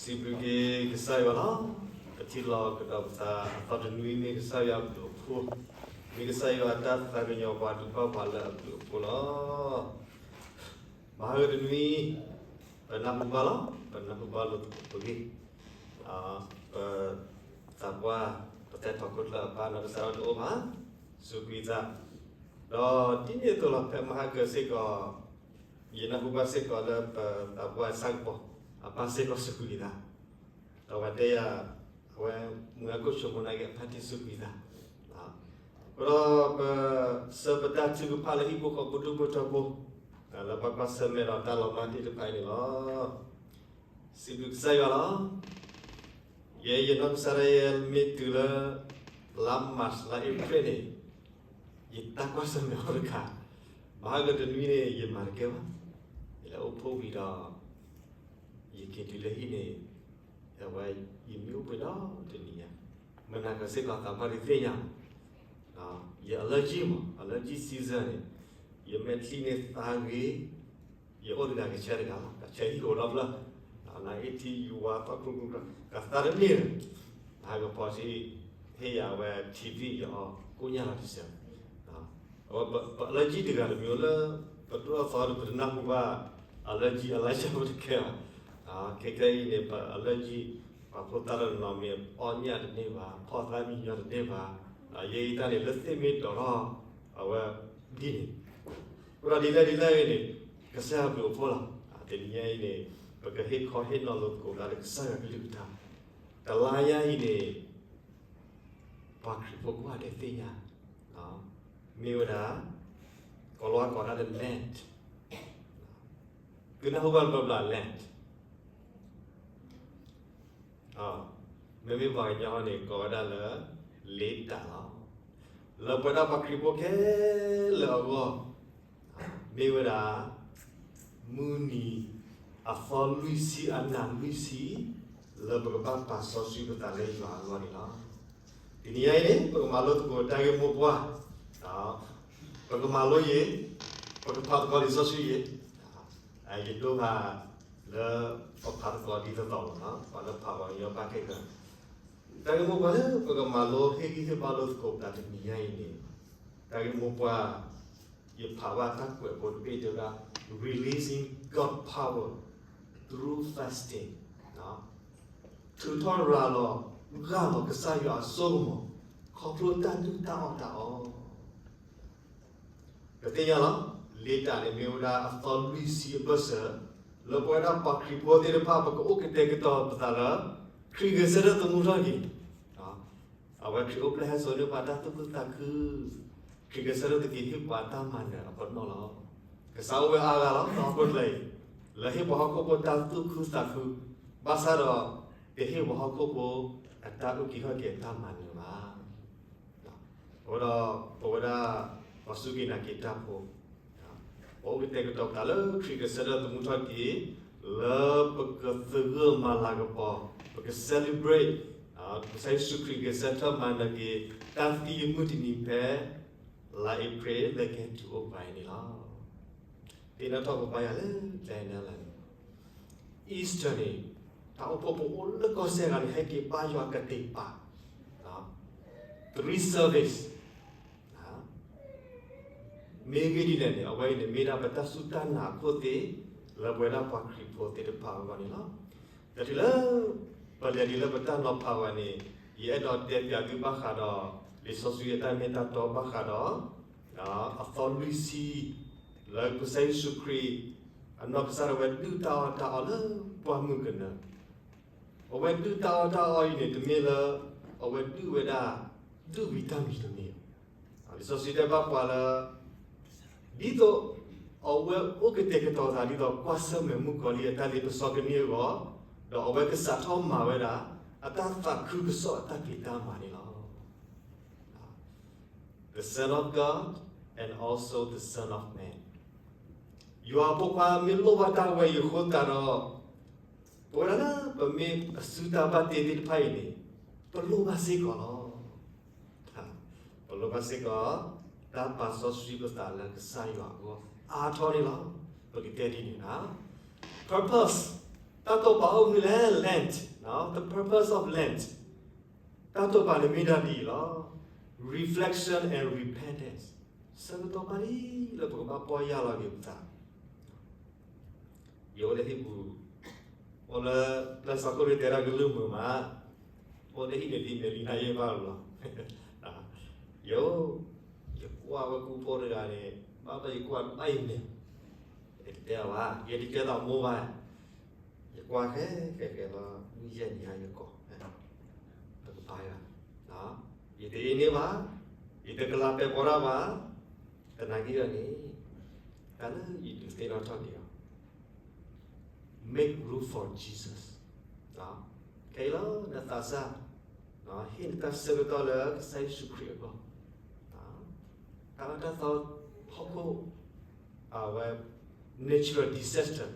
စံးဘျုးက့ၤကစၢ်ယွၤလီၤ. ပထံၣ်လိာ်ကဒီးပသးအသီတနွံ မ့ၢ်ကစၢ်ယွၤအဘျုးအဖှိၣ်, မ့ၢ်ကစၢ်ယွၤအတၢ်သးကညီၤပှၤ ဒုးဘၣ်ပှၤလၢအဘျုးအဖှိၣ်လီၤ. မဟါကတနွံ ပနၢ်ဟူဘၣ်လီၤ, ပနၢ်ဟူဘၣ်လိာ်သကိးပဂ့ၢ်, ပသးပှၢ် ပသဲထီၣ်ခိၣ်ကျၢၢ်အပၢ်နီၢ်ကစၢ်ဒၣ်တအိၣ်ဘၣ်, စူးကွံာ်သး, ဒီးဒ်န့ၣ်အသိးလီၤ ဖဲမဟါကစ့ၢ်ကီး ယနၢ်ဟူဘၣ်စ့ၢ်ကီးလၢပသးပှၢ်ဆၣ်ကပီၤ အပၢ်စ့ၢ်ကီးစူးကွံာ်သး, ဒီးပှၤတဲယၤ အဝဲမုၢ်အကိၣ်ဆိမိၣ်နာ်က့ အဖါတံၢ်စူးကွံာ်သး, အဃိဒီးပဆှၢပတၢ်ထုကဖၣ်လၢ ဟံၣ်ဖိဃီဖိဒူၣ်ဖိထၢဖိ လၢပှၤကွၢ်ဆၢၣ်မဲာ်ဒီးတၢ်လီၤမၢ်သ့ၣ်တဖၣ်အံၤန့ၣ်လီၤ. စံးဘျုးကစၢ်ယွၤလီၤ. ယဲယနီၢ်ကစၢ်ဒၣ်ယဲမ့ၢ်တုၤလၢ လါမၢ်ၡး လါအ့ဖြ့ၣ်န့ၣ် ယတၢ်ကွၢ်ဆၢၣ်မဲာ်အိၣ်တခါ, မဟါကတနွံန့ၣ် ယမၤတကဲဘၣ်, ယလဲၤအိၣ်ဖှိၣ်ဝံၤဒီး ယက့ၤတုၤလၢဟံၣ်န့ၣ် အဝဲ ယမံအိၣ်ပှဲၤဒီးတနံၤညါ, မနၤကစ့ၢ်ကီးသးပှၢ်ဒုးသ့ၣ်ညါ ယ allergy မး allergy season န့ၣ် ယမဲာ်ချံန့ၣ်သးဂ့ၤ, ယအိၣ်တဂၤကဆၢတဂၤလီၤ, ကဆၢဟံၣ်အိၣ်ဒီဖျၢၣ်, နအ့ထံယဝါသီခူခူ ကသါတန့ၢ်လၢၤ, ဟးကပီၤထံ ဟ့ၣ်ယၤဝဲ ထံသံၣ် ယအီကိၣ်ညၣ်လီၤတစဲး, ပ allergy တဂၤတမံၤလၢ ပဒိၣ်ထီၣ်သီဒီး ပတနၢ်ဟူဘၣ် allergy အလါဆၢဖိတကဲဘၣ်, ခဲခဲအံၤန့ၣ် ပ allergy ပှၤဖိသၣ်တနီၤမ့ၢ်အီၣ်ညၣ်တန့ၢ်ဘၣ်, ဖီၣ်သးမံညီတန့ၢ်ဘၣ်, ယဲအံၤတၢ်န့ၣ် လၢသ့ၣ်မ့ၢ်ဒိးထီၣ် အဝဲဒ်န့ၣ်, အဃိဒီးဒ်လဲၣ်ဒ်လဲၣ်အံၤန့ၣ် ကစၢ်ယွၤဘျုးအဖှိၣ်လီၤ. တနံၤညါအံၤန့ၣ် ပကဟ့ၣ်ခီဟ့ၣ်နီၤလိာ်သကိးသးလၢကစၢ်ယွၤကလုၢ်ကထါ, တလါညါအံၤန့ၣ် ပှၤခရံာ်ဖိကိးဂၤဒဲးသ့ၣ်ညါ မ့ၢ်ဝဲဒၣ် ကိၤလၤဝါကိးဒၣ်လၢ Lent, သုနၢ်ဟူဘၣ်လၢပျၢ် Lent, မ့မ့ၢ်ပှၤကညီန့ၣ် ကိးဝဲဒၣ်လၢ လ့တၢ်လီၤ. လၢပဝဲဒၣ်ပှၤခရံာ်ဖိခဲလၢာ်အဂီၢ် မ့ၢ်ဝဲဒၣ် မုၢ်နံၤအသီလွံၢ်ဆံ အနံၤလွံၢ်ဆံ လၢပကဘၣ်ပာ်စီဆှံပသးလၢယွၤအဂီၢ်န့ၣ်လီၤ. တနံၤညါအံၤန့ၣ် ပကမၤလိသကိးတၢ်ဂ့ၢ်မိၢ်ပှၢ်, ပကမၤလိယံၤ, ပကဖးသကိးလံာ်စီဆှံယံၤ, ယဒိဖးလၢ ပဖးသကိးဒ်သိးသိးလီၤ, ပှၤလၢဖးပှၤကညီဘၣ်ခဲလၢာ်, တၢ်ဂ့ၢ်မိၢ်ပှၢ်လၢပကမၤလိဟ့ၣ်ဂံၢ်ဟ့ၣ်ဘါလိာ်သကိးပသးတနံၤညါအံၤန့ၣ်, တၢ်ဂ့ၢ်မိၢ်ပှၢ် ယဖးဘၣ်တၢ်ကွဲးဖိတဘ့ၣ်တဲဝဲဒၣ် Releasing God power through fasting, ထုးထီၣ်ရၤလီၤ ဂၢ်လီၤကစၢ်ယွၤအစိကမီၤ ခီဖျိတၢ်ဒုၣ်တၢ်အီၣ်တၢ်အီ, ပသ့ၣ်ညါလီၤ, လ့တၢ်န့ၣ်မ့ၢ်ဝဲဒၣ်အသီလွံၢ်ဆံအဘၢၣ်စၢၤ, လၢပဝဲဒၣ်ပှၤခရံာ်ဖိသ့ၣ်တဖၣ် ပကအိၣ်ကတဲာ်ကတီၤပသးလၢ ခရံာ်ဂဲၤဆၢထၢၣ်သမူထီၣ်က့ၤ အဝဲခရံာ်အိၣ်ဖျဲၣ်ဟဲစိာ်န့ၢ်ပှၤတၢ်သူၣ်ခုသးခု, ခရံာ်ဂဲၤဆၢထၢၣ်သက့ၤဟ့ၣ်ပှၤတၢ်မၤနၢၤအပနီၣ်လီၤ. ကစၢ်အိၣ်ဝဲအါဂၤလီၤ ဟီၣ်ခိၣ်ချၢအံၤ, လၢဟ့ၣ်ပှၤဟီၣ်ခိၣ်ဖိတၢ်သူၣ်ခုသးခု, ဘၣ်ဆၣ်ဒီး တဟ့ၣ်ပှၤဟီၣ်ခိၣ်ဖိအတၢ်အုၣ်က့ၤခီၣ်က့ၤအတၢ်မၤနၢၤဘၣ်. အဃိဒီး ပဝဲဒၣ် ပှၤစူၢ်က့ၤနာ်က့ၤတၢ်ဖိ ပအိၣ်ကတဲာ်ကတီၤပသးလၢခရံာ်ဂဲၤဆၢထၢၣ်သမူထီၣ်က့ၤ, လၢပကသဂၢၢ်မၤလၤကပီၤ, ပက celebrate ကစၢ်ယ့ၣ်ၡူးခရံာ်ဂဲၤဆၢထၢၣ်မၤနၢၤက့ၤ တၢ်သံအမုၢ်တနံၤဖဲ လါအ့ဖြ့ၣ်လၢကဟဲတုၤအိၣ်ပှၤအံၤန့ၣ်လီၤ. သ့ၣ်နီၣ်ထီၣ်ပဘါယွၤလၢကျဲနၤလၢန့ၣ် Easter န့ၣ် တၢ်အိၣ်ဖှိၣ်ဖိအိၣ်လၢကီၢ်စဲၣ်ဂၤန့ၣ် ဟဲက့ၤဘါယွၤကသ့ၣ်ပာ် three service, မ့ၢ်ဂ့ၢ်ဒ်လဲၣ်န့ၣ် အဝဲအံၤန့ၣ် မ့ၢ်ဒၣ်ပတၢ်စူၢ်တၢ်နာ်အခိၣ်သ့ၣ် လၢပဝဲဒၣ်ပှၤခရံာ်ဖိသ့ၣ်တဖၣ်အဂီၢ်န့ၣ်လီၤ. တချုးလၢ ပလဲၤဒံးလၢပတၢ်နီၤဖးဝဲန့ၣ် ယအဲၣ်ဒိးတဲပၠးသုဘၣ်ဃးဒီး လံာ်စီဆှံအတၢ်မ့ၢ်တၢ်တီဘၣ်ဃးဒီး အသီလွံၢ်ဆံ လၢကစၢ်ယ့ၣ်ၡူးခရံာ် အနီၢ်ကစၢ်ဒၣ်ဝဲဒုၣ်တၢ်အီၣ်တၢ်အီလၢပှၢ်မုၢ်ကနၢ, အဝဲဒုၣ်တၢ်အီၣ်တၢ်အီအံၤန့ၣ် တမ့ၢ်လၢ အဝဲဒုၣ်ဝဲဒၣ် ဒုၣ်ဝံၤတၢ်မံၤတမံၤ, လံာ်စီဆှံတဲဘၣ်ပှၤလၢ ဒ်သိး အဝဲအိၣ်ကတဲာ်ကတီၤသးဒ်သိး ကွၢ်ဆၢၣ်မဲာ်မုၣ်ကီၤလံၢ်အတၢ်လ့ပစီကန့ၢ်အဂီၢ်, ဒီးအဝဲကစးထီၣ်မၤဝဲဒၣ် အတၢ်သးခုကစီၣ်အတၢ်ဖံးတၢ်မၤန့ၣ်လီၤ. The Son of God and also the Son of Man. ယွၤအဖိခွါမ့ၢ်လိၣ်ဘၣ်တၢ်ဝဲအံၤအဃိသတးဒီး ပဝဲဒၣ်လၢပမ့ၢ်အစုတၢ်ဘၣ်တ့သ့ၣ်တဖၣ်အံၤန့ၣ် ပလိၣ်ဘၣ်စ့ၢ်ကီးလီၤ. ပလိၣ်ဘၣ်စ့ၢ်ကီး တၢ်ပာ်စီဆှံပသးလၢကစၢ်ယွၤအဂီၢ် အါထီၣ်န့ၣ်လီၤ. ပကတဲဒ်န့ၣ်လီၤ. Purpose, တၢ်တိာ်ပာ်အိၣ်မနုၤလဲၣ် Lent, the purpose of Lent. တၢ်တိာ်ပာ်န့ၣ်မ့ၢ်ဒၣ်ဒ်အံၤလီၤ. Reflection and repentance. ဆၢကတီၢ်ဘၣ်လံလၢပကဘၣ်ပီၢ်ယၢ်လီၤက့ၤပသး ယအိၣ်လၢဟံၣ်ပူၤ, အိၣ်လၢ လၢစီၤခိၣ်ရ့တဲဒၣ်ကလုၢ်မုာ်မး, အိၣ်လၢဟံၣ်န့ၣ်လံန့ၣ်လံနၤယဲၢ်ဘၣ်လီၤ. ယအိၣ်, ယကွၢ်ဝဲကူဖိတဂၤန့ၣ် ဘၣ်ဘၣ်ယကွၢ်ဘၣ်ယမဲာ်, ယတတဲအီၤဘၣ်, ယတတဲသိးမိၢ်ဘၣ်, ယကွၢ်ဃဲဃဲဃဲလီၤ မုၢ်ယဲၢ်နံၤဟါယကိး, ပကပီၢ်ယၢ်, ယတအ့န့ၢ်ဘၣ်, ယတကလၤပဲာ်ပီးတၢ်ဘၣ်, သနာ်က့အံၤန့ၣ် တၢ်လၢယဒုးသ့ၣ်နီၣ်ထီၣ်က့ၤအီၤ Make room for Jesus. ခဲအံၤလီၤ နသးစၢ် ဟ့ၣ်နတၢ်ဆၢကတီၢ်လၢကစၢ်ယ့ၣ်ၡူးခရံာ်အဂီၢ်, တၢ်အၢတၢ်သီ ဟီၣ်ခိၣ် အဝဲ natural disaster,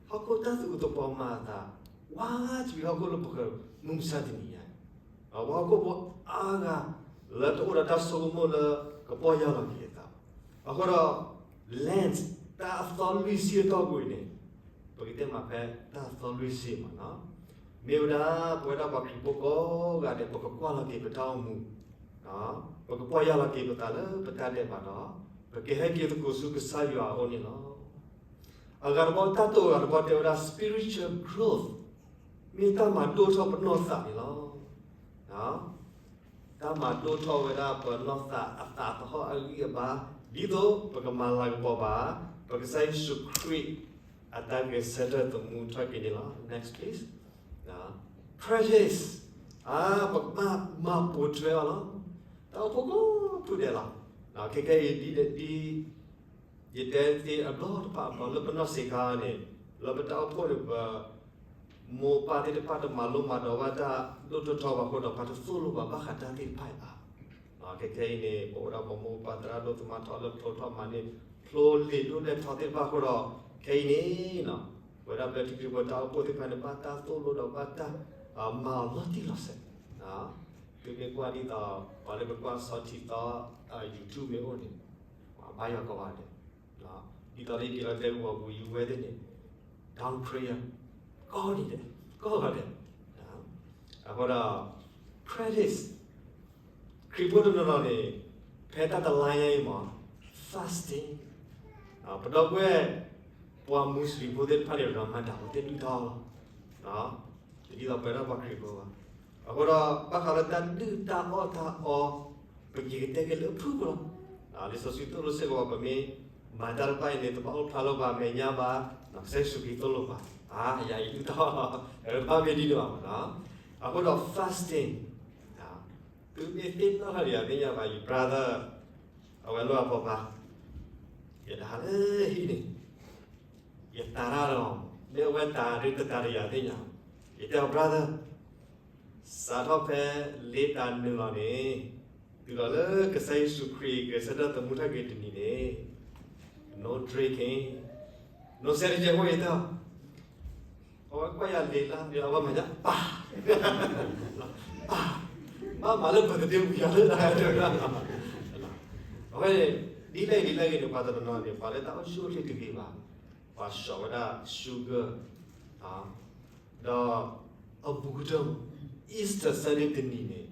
ဟီၣ်ခိၣ်တၢ်သူၣ်အုးသးပှၢ်မၤအသး ဝါတပံၤဟီၣ်ခိၣ်လၢပဃၢၤမုၢ်မဆါတနံၤညါ, ပှၤဟီၣ်ခိၣ်ဖိအါဂၤ လၢတအိၣ်ဒီးတၢ်ဆိကမိၣ်လၢကပီၢ်ယၢ်လီၤက့ၤအသး, အဃိဒီး Lent တၢ်အသီလွံၢ်ဆံအတီၢ်ပူၤအံၤန့ၣ် ပကတဲမ့ၢ်ဖဲတၢ်အသီလွံၢ်ဆံမးနီၤ, မ့ၢ်ဝဲဒၣ်ပဝဲဒၣ်ပှၤခရံာ်ဖိကိးဂၤဒဲး ပကကွၢ်လီၤက့ၤပတၢ်အိၣ်မူ, ပကပီၢ်ယၢ်လီၤက့ၤပသးလၢပတၢ်ဒဲးဘးဒီး ပကဟဲက့ၤသကိးဆူကစၢ်ယွၤအအိၣ်န့ၣ်လီၤ. အဂၤတဘီ တၢ်တိာ်အဂၤတဘီတဲဝဲဒၣ် spiritual growth, မ့ၢ်တၢ်မၤဒိၣ်ထီၣ်ပနီၢ်သးန့ၣ်လီၤ. တၢ်မၤဒိၣ်ထီၣ်ဝဲဒၣ်ပနီၢ်သးအသးသဟီၣ်အဂံၢ်အဘါ, ဒ်သိးပကမၤလၤကပီၤဘၣ် ပကစၢ်ယ့ၣ်ၡူးခရံာ်အတၢ်ဂဲၤဆၢထၢၣ်သမူထီၣ်က့ၤန့ၣ်လီၤ. Next please. Practice, ပကဘၣ်မၤပိာ်ထွဲအီၤလီၤ. တၢ်အိၣ်ဖှိၣ်ကိးဖုဒဲးလီၤ. ခဲခဲအံၤဒ် ယတဲသ့အဘျီတဖၣ်အဘျီလၢပနီၢ်စ့းခါန့ၣ် လၢပတၢ်အိၣ်ဖှိၣ်န့ၣ် ပမိၢ်ပၢ်သ့ၣ်တဖၣ်တမၤလိမၤဒိးဘၣ်တၢ်ဒိၣ်ထီၣ်ထီဘၣ်အဃိဒီး ပှၤတသိၣ်လိဘၣ်ဘၣ်ဃးတၢ်သ့ၣ်တဖၣ်အံၤဘၣ်. ခဲခဲအံၤန့ၣ် ပအိၣ်ဒၣ်ပမိၢ်ပၢ်သရၣ်ဒိၣ်သမါထီၣ်လၢဖျိထီၣ်မၤန့ၢ် ဖျိလံာ်ဒိၣ်လဲၢ်ထီသ့ၣ်တဖၣ်အဃိဒီး ခဲအံၤန့ၣ် ပဝဲဒၣ်ဘျၢထံခရံာ်ဖိတၢ်အိၣ်ဖှိၣ်သ့ၣ်တဖၣ်န့ၣ် ဘၣ်တၢ်သိၣ်လိဒီးဘၣ်တၢ်မၤအီၤလီၤတံၢ်လီၤဆဲး သုမ့ၢ်ကွၢ်ဒ်သိး ပှၤလၢပကွၢ်စီထံသီ YouTube မ့ၢ်အိၣ်န့ၣ် ဘၣ်ယွၤကိးဂၤဒဲး, ဒ်သိးလၢယက့ၤလီၤတဲာ်ကဝီၤပူၤ ယဝဲသ့ၣ်န့ၣ် down prayer ကိးနံၤဒဲး ကိးဂၤဒဲး, အဃိဒီး practice ခရံာ်ဖိတနီၤနီၤန့ၣ် ဖဲတၢ်တလါညါအံၤမး fasting, ပဒီပုၢ်ဝဲၢ် ပှၤမူစလ့ၣ်ဖိသ့ၣ်တဖၣ်န့ၣ် Ramadan ဖိသ့ၣ်ဒုၣ်တၢ်အီၣ်လီၤ, တဒ်သိးပဝဲဒၣ်ပှၤခရံာ်ဖိဘၣ်. အဃိဒီး ဘၣ်ဃးလၢတၢ်ဒုၣ်တၢ်အီၣ်တၢ်အီ ပက့ၤကတဲက့ၤလၢအဖုၣ်ဖိလီၤ. လံာ်စီဆှံသိၣ်လိစ့ၢ်ကီးပှၤ ပမ့ၢ်မၤတၢ်တဖၣ်အံၤန့ၣ် တဘၣ်အိၣ်ဖျါလၢပှၤမဲာ်ညါဘၣ်, ကစၢ်ယ့ၣ်ၡူးခရံာ်သိၣ်လိပှၤ, ယၤအံၤဒုၣ်တၢ်အီၣ်လီၤ, တဘၣ်မ့ၢ်ဒ်န့ၣ်ဘၣ်မးနီၤ. အဃိဒီး fasting သုမ့ၢ်သ့ၣ်နီၣ်ထီၣ်ဒံးယၤသ့ၣ်ညါဘၣ် ယ brother အဝဲလိၣ်အဖိခွါ, ယတဟးလၢဟံၣ်န့ၣ် ယတၤတၢ်လီၤ, မ့ၢ်အဝဲတၤဒုတတၤဒီးယၤသ့ၣ်ညါ, ယတဲအီၤ brother စးထီၣ်ဖဲလ့တၢ်နုာ်လီၤန့ၣ်, တုၤလီၤလၢကစၢ်ယ့ၣ်ၡူးခရံာ်ဂဲၤဆၢထၢၣ်သမူထီၣ်က့ၤတနံၤန့ၣ်, no drinking, no sandwich အိၣ်ယတဲအီၤ, အဝဲကွၢ်ယၤလံာ်လါန့ၣ် အဝဲမၤညါပၢ်, ပၢ်, ဘၣ်မၤလၢ birthday ဝံၤယၤလၢတၢ်, အဝဲန့ၣ် ဒ်လဲၣ်ဂ့ၤဒ်လဲၣ်ဂ့ၤန့ၣ် ပှၤတနီၤနီၤန့ၣ် ပှၤလၢတၢ်အိၣ်ဆူၣ်အိၣ်ချ့တဂ့ၤဘၣ်, ပှၤဆှီဝဲဒၣ် sugar ဒီးအဘူးကတၢၢ် Easter Sunday တနံၤန့ၣ်, ဒ်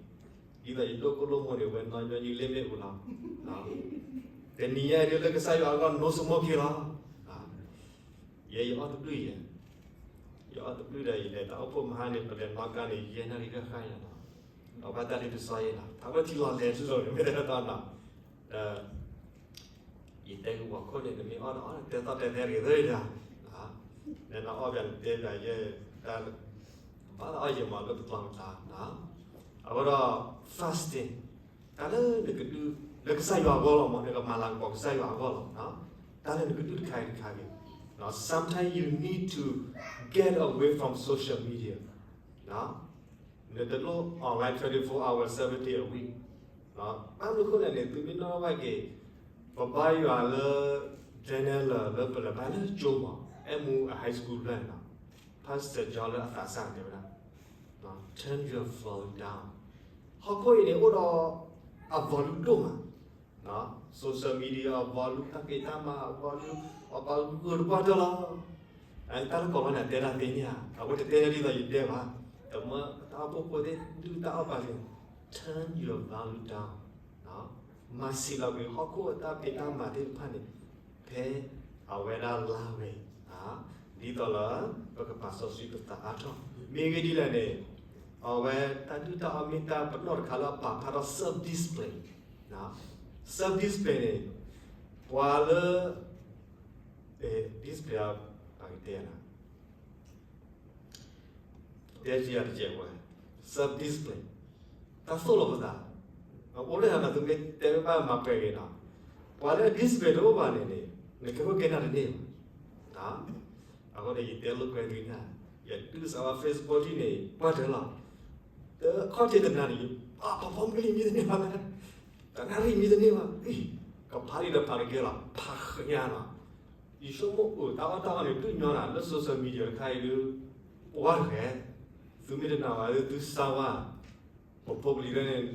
သိးယဒိၣ်ကိၢ်လိၣ်မိၢ်န့ၣ် ဝဲနီၢ်ညီနုၢ်လ့မ့ၣ်အူလီၤ, တနံၤညါအံၤဒ်လၢကစၢ်ယွၤအဂီၢ် no smoking လီၤ. ယဲယအီၣ်တဘျုးယဲ, ယအီၣ်တဘျုးဒီးယလဲၤတၢ်အိၣ်ဖှိၣ်မဟါန့ၣ် ပလဲၤနီၣ်ကါန့ၣ် ယဲၢ်နၣ်ရံၣ်ဃၣ်ဃၣ်ယၤလီၤ, ဒီးဘၣ်တၢ်လံတစီယဲလီၤ ထးဝဲထံလီၤလဲၤထူလီၤန့ၣ် မ့ၢ်တၢ်တၢ်နီၤ, ဒီး ယတဲကဝီၤခိၣ်န့ၣ် နမ့ၢ်အီၣ်ဒီးအီၣ် တဲသီၣ်တဲသဲတဂ့ၤသၢဒၣ်, နအီၣ်ဘၣ်နတဲဘၣ်ယဲ, တၢ်ဘၣ်အီၣ်ယဲမၤလၢပကျီပကျါ, အဃိဒီး fasting တၢ်လၢနကဒုး လၢကစၢ်ယွၤအဂီၢ်လီၤမး နကမၤလၤကပီၤကစၢ်ယွၤအဂီၢ်လီၤ, တၢ်လၢနကဒုးတခါအံၤတခါဂ့ၤ, sometimes you need to get away from social media, နတလိၣ် online twenty-four hours seven day a week, ဘၣ်မနုၤအဃိလဲၣ်န့ၣ် သုမ့ၢ်နီၣ်ဘၣ်က့ၤ ပဘါယွၤလၢ Daniel လၢပလဲၤဘါလၢကၠိမး အဲၣ်မူအ high school ဖျၢၣ်န့ၣ်လီၤ, Pastor John လၢအသးစၢ်တဲဝဲဒၣ် turn your phone down, ဟီၣ်ခိၣ်အံၤန့ၣ် အိၣ်ဒီးအ volume ဒိၣ်မး, social media အ volume တၢ်ဖံးတၢ်မၤအ volume အပှၤဂုာ်တပှၢ်တၢၢ်လီၤ. တၢ်လၢကီၢ်လီၤန့ၣ် တဲတၢ်သ့န့ၣ်ဧါ, အဝဲတတဲဒ်သိးယတဲဘၣ်, တမၢတၢ်အိၣ်ဖှိၣ်ဖိသ့ၣ် ဒုၣ်တၢ်အီၣ်ပာ်သ့ၣ်, turn your value down, မၤဆံးလီၤကွံာ်ဟီၣ်ခိၣ်အတၢ်ဖံးတၢ်မၤသ့ၣ်တဖၣ်န့ၣ် ဖဲအဝဲဒၣ်လါဝဲ, ဒ်သိးလၢ ပကပာ်စီဆှံပသးအါထီၣ်, မ့ၢ်ဂ့ၢ်ဒ်လဲၣ်န့ၣ်, အဝဲတၢ်ဒုၣ်တၢ်အီၣ်မ့ၢ်တၢ်ပနီၣ်တခါလၢအပာ်ဖျါထီၣ် self discipline, self discipline န့ၣ်, ပှၤလၢ discipline အကတဲနၤ တဲယၤတကဲးဝဲ, self discipline, တၢ်သိၣ်လိပသး, အိၣ်လၢဟးနၤ သုမ့ၢ်တဲမ့ၢ်ဘၣ်မၤပှဲၤဂ့ၤနီၤ, ပှၤလၢ discipline တအိၣ်ဘၣ်န့ၣ်န့ၣ်, နကဟဲကဲနၢ်တန့ၢ်ဘၣ်, အဃိန့ၣ် ယတဲလိာ်ကွဲဒ်န့ၣ်, ယဒုးစးဝဲ Facebook ဒ်န့ၣ် ပှၢ်တၢၢ်လီၤ, တခီၣ်ထံးတနၤန့ၣ် ယပာ်ဖီမုၢ်လံမံတန့ၢ်ဘၣ်, တနၣ်ရံၣ်မံတန့ၢ်ဘၣ်, ကဖးလံဒီးဖးတကဲလီၤ, ဖးဃညါလီၤ, ယဆိကမိၣ်အိၣ်တၢ်အီၣ်တၢ်အီန့ၣ် ဒုးညီနၤလၢ social media တခါအံၤဒုး, ပှၢ်တဂဲၤ, သုမ့ၢ်တနာ်ဘၣ်သုစါဝါ, ပဖိပလံၤဒၣ်န့ၣ်,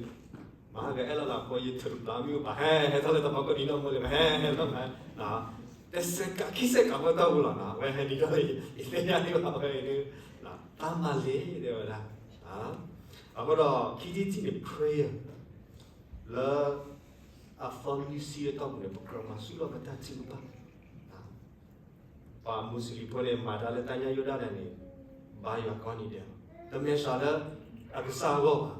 မၤဟးဂီၤအဲၣ်လီၤလၢဖိ ယထုးတဘျီမ့ၢ်အိၣ်ဘၣ် ဟဲ ဟဲထီၣ်လၢတၢ်ဖီခိၣ်ဒ်နီၢ်မုၢ်လၢ ဟဲ ဟဲထီၣ်မး, တစဲးကးခံစဲးကးဖိတၢ်ပူၤလီၤနီၤ, အဝဲဟဲဒ်ဒီး ယသ့ၣ်ညါန့ၢ်ဘၣ်ဝဲဒုး, တၢ်မၤလ့ၤတဲဝဲဒၣ်, အဃိဒီး ခံထံၣ်တထံၣ်န့ၣ် prayer လၢ အသီလွံၢ်ဆံအတီၢ်ပူၤန့ၣ် ပကြၢးမၤဆူၣ်ထီၣ်ပတၢ်ထုကဖၣ်, ပှၤမူစလ့ၣ်ဖိန့ၣ် မၤတၢ်လၢတၢ်ညၣ်ယိၣ်ဒၣ်လဲာ်န့ၣ်, ဘါယွၤကိးနံၤဒဲးလီၤ, တမ့ၢ်စှၤလၢ အကစၢ်အဂီၢ်ဘၣ်,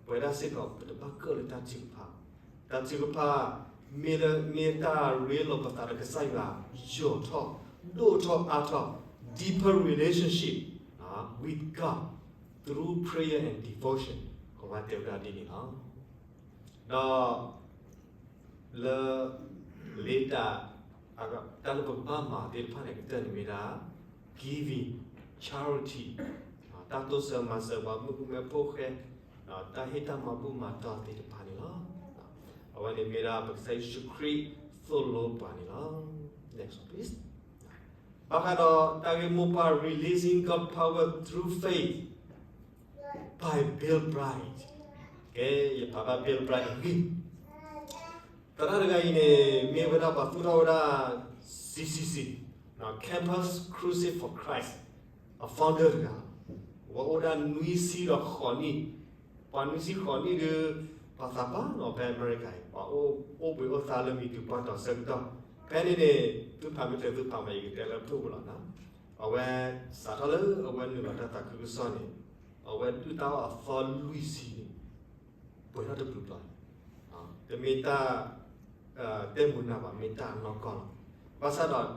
ပဝဲဒၣ်စ့ၢ်ကီး ပတဘၣ်ကၢၣ်လၢတၢ်ထုကဖၣ်, တၢ်ထုကဖၣ် မ့ၢ်လၢ မ့ၢ်တၢ်ရ့လိာ်ပသးဒီးကစၢ်ယွၤ ယိာ်ထီၣ် ဒိၣ်ထီၣ်အါထီၣ်, deeper relationship with God through prayer and devotion, ကဘၣ်တဲဝဲဒၣ်ဒ်န့ၣ်လီၤ. ဒီး လၢ later တၢ်လၢပကဘၣ်မၤသ့ၣ်တဖၣ်န့ၣ် ကတၢၢ်န့ၣ်မ့ၢ်ဒၣ် giving, charity, တၢ်တိစၢၤမၤစၢၤပှၤမုၣ်ကမဲဖိဃဲ, တၢ်ဟ့ၣ်တၢ်မၤဘူၣ်မၤတီၢ်သ့ၣ်တဖၣ်န့ၣ်လီၤ. အဝဲန့ၣ်မ့ၢ်ဒၣ်ပကစၢ်ယ့ၣ်ၡူးခရံာ်သိၣ်လိပှၤန့ၣ်လီၤ. Next one, please. ဘၣ်ဃးဒီးတၢ်ဂ့ၢ်မိၢ်ပှၢ် releasing God power through faith by Bill Bright. ကဲ ယဖးဘၣ် Bill Bright အဂ့ၢ်, သရၣ်တဂၤအံၤန့ၣ် မ့ၢ်ဝဲဒၣ်ပှၤသူၣ်ထီၣ်ဝဲဒၣ် C C C, Campus Crusade for Christ အ founder တဂၤ, ဝဲအိၣ်ဒၣ်နွံဆံဒီးဃိးနံၣ်, ပှၤနွံဆံဃိးနံၣ်ဒီး ပှၤသးပှၢ်နီၤ ဖဲအမဲရကၤအံၤ ပှၤအိၣ်ဘှံးအိၣ်သါလၢမံၤဒုးပှၢ်တီၤဆၢကတီၢ်, ဖဲန့ၣ်န့ၣ် သုဖးမ့ၢ်တသုဖးမး ယကတဲလၢဖုၣ်ပူၤလီၤနီၤ, အဝဲစးထီၣ်လၢအဝဲနုာ်လီၤတၢ်သးခုကစီၣ်န့ၣ်, အဝဲဒုၣ်တၢ်အီၣ်အသီလွံၢ်ဆံန့ၣ် ပှဲၤထီၣ်တဘျုးတီၤ, တမ့ၢ်တၢ် တဲမုာ်နၢ်ဘၣ် မ့ၢ်တၢ်အနီၢ်ကီၢ်လီၤ. ဘၣ်ဆၣ်ဒီး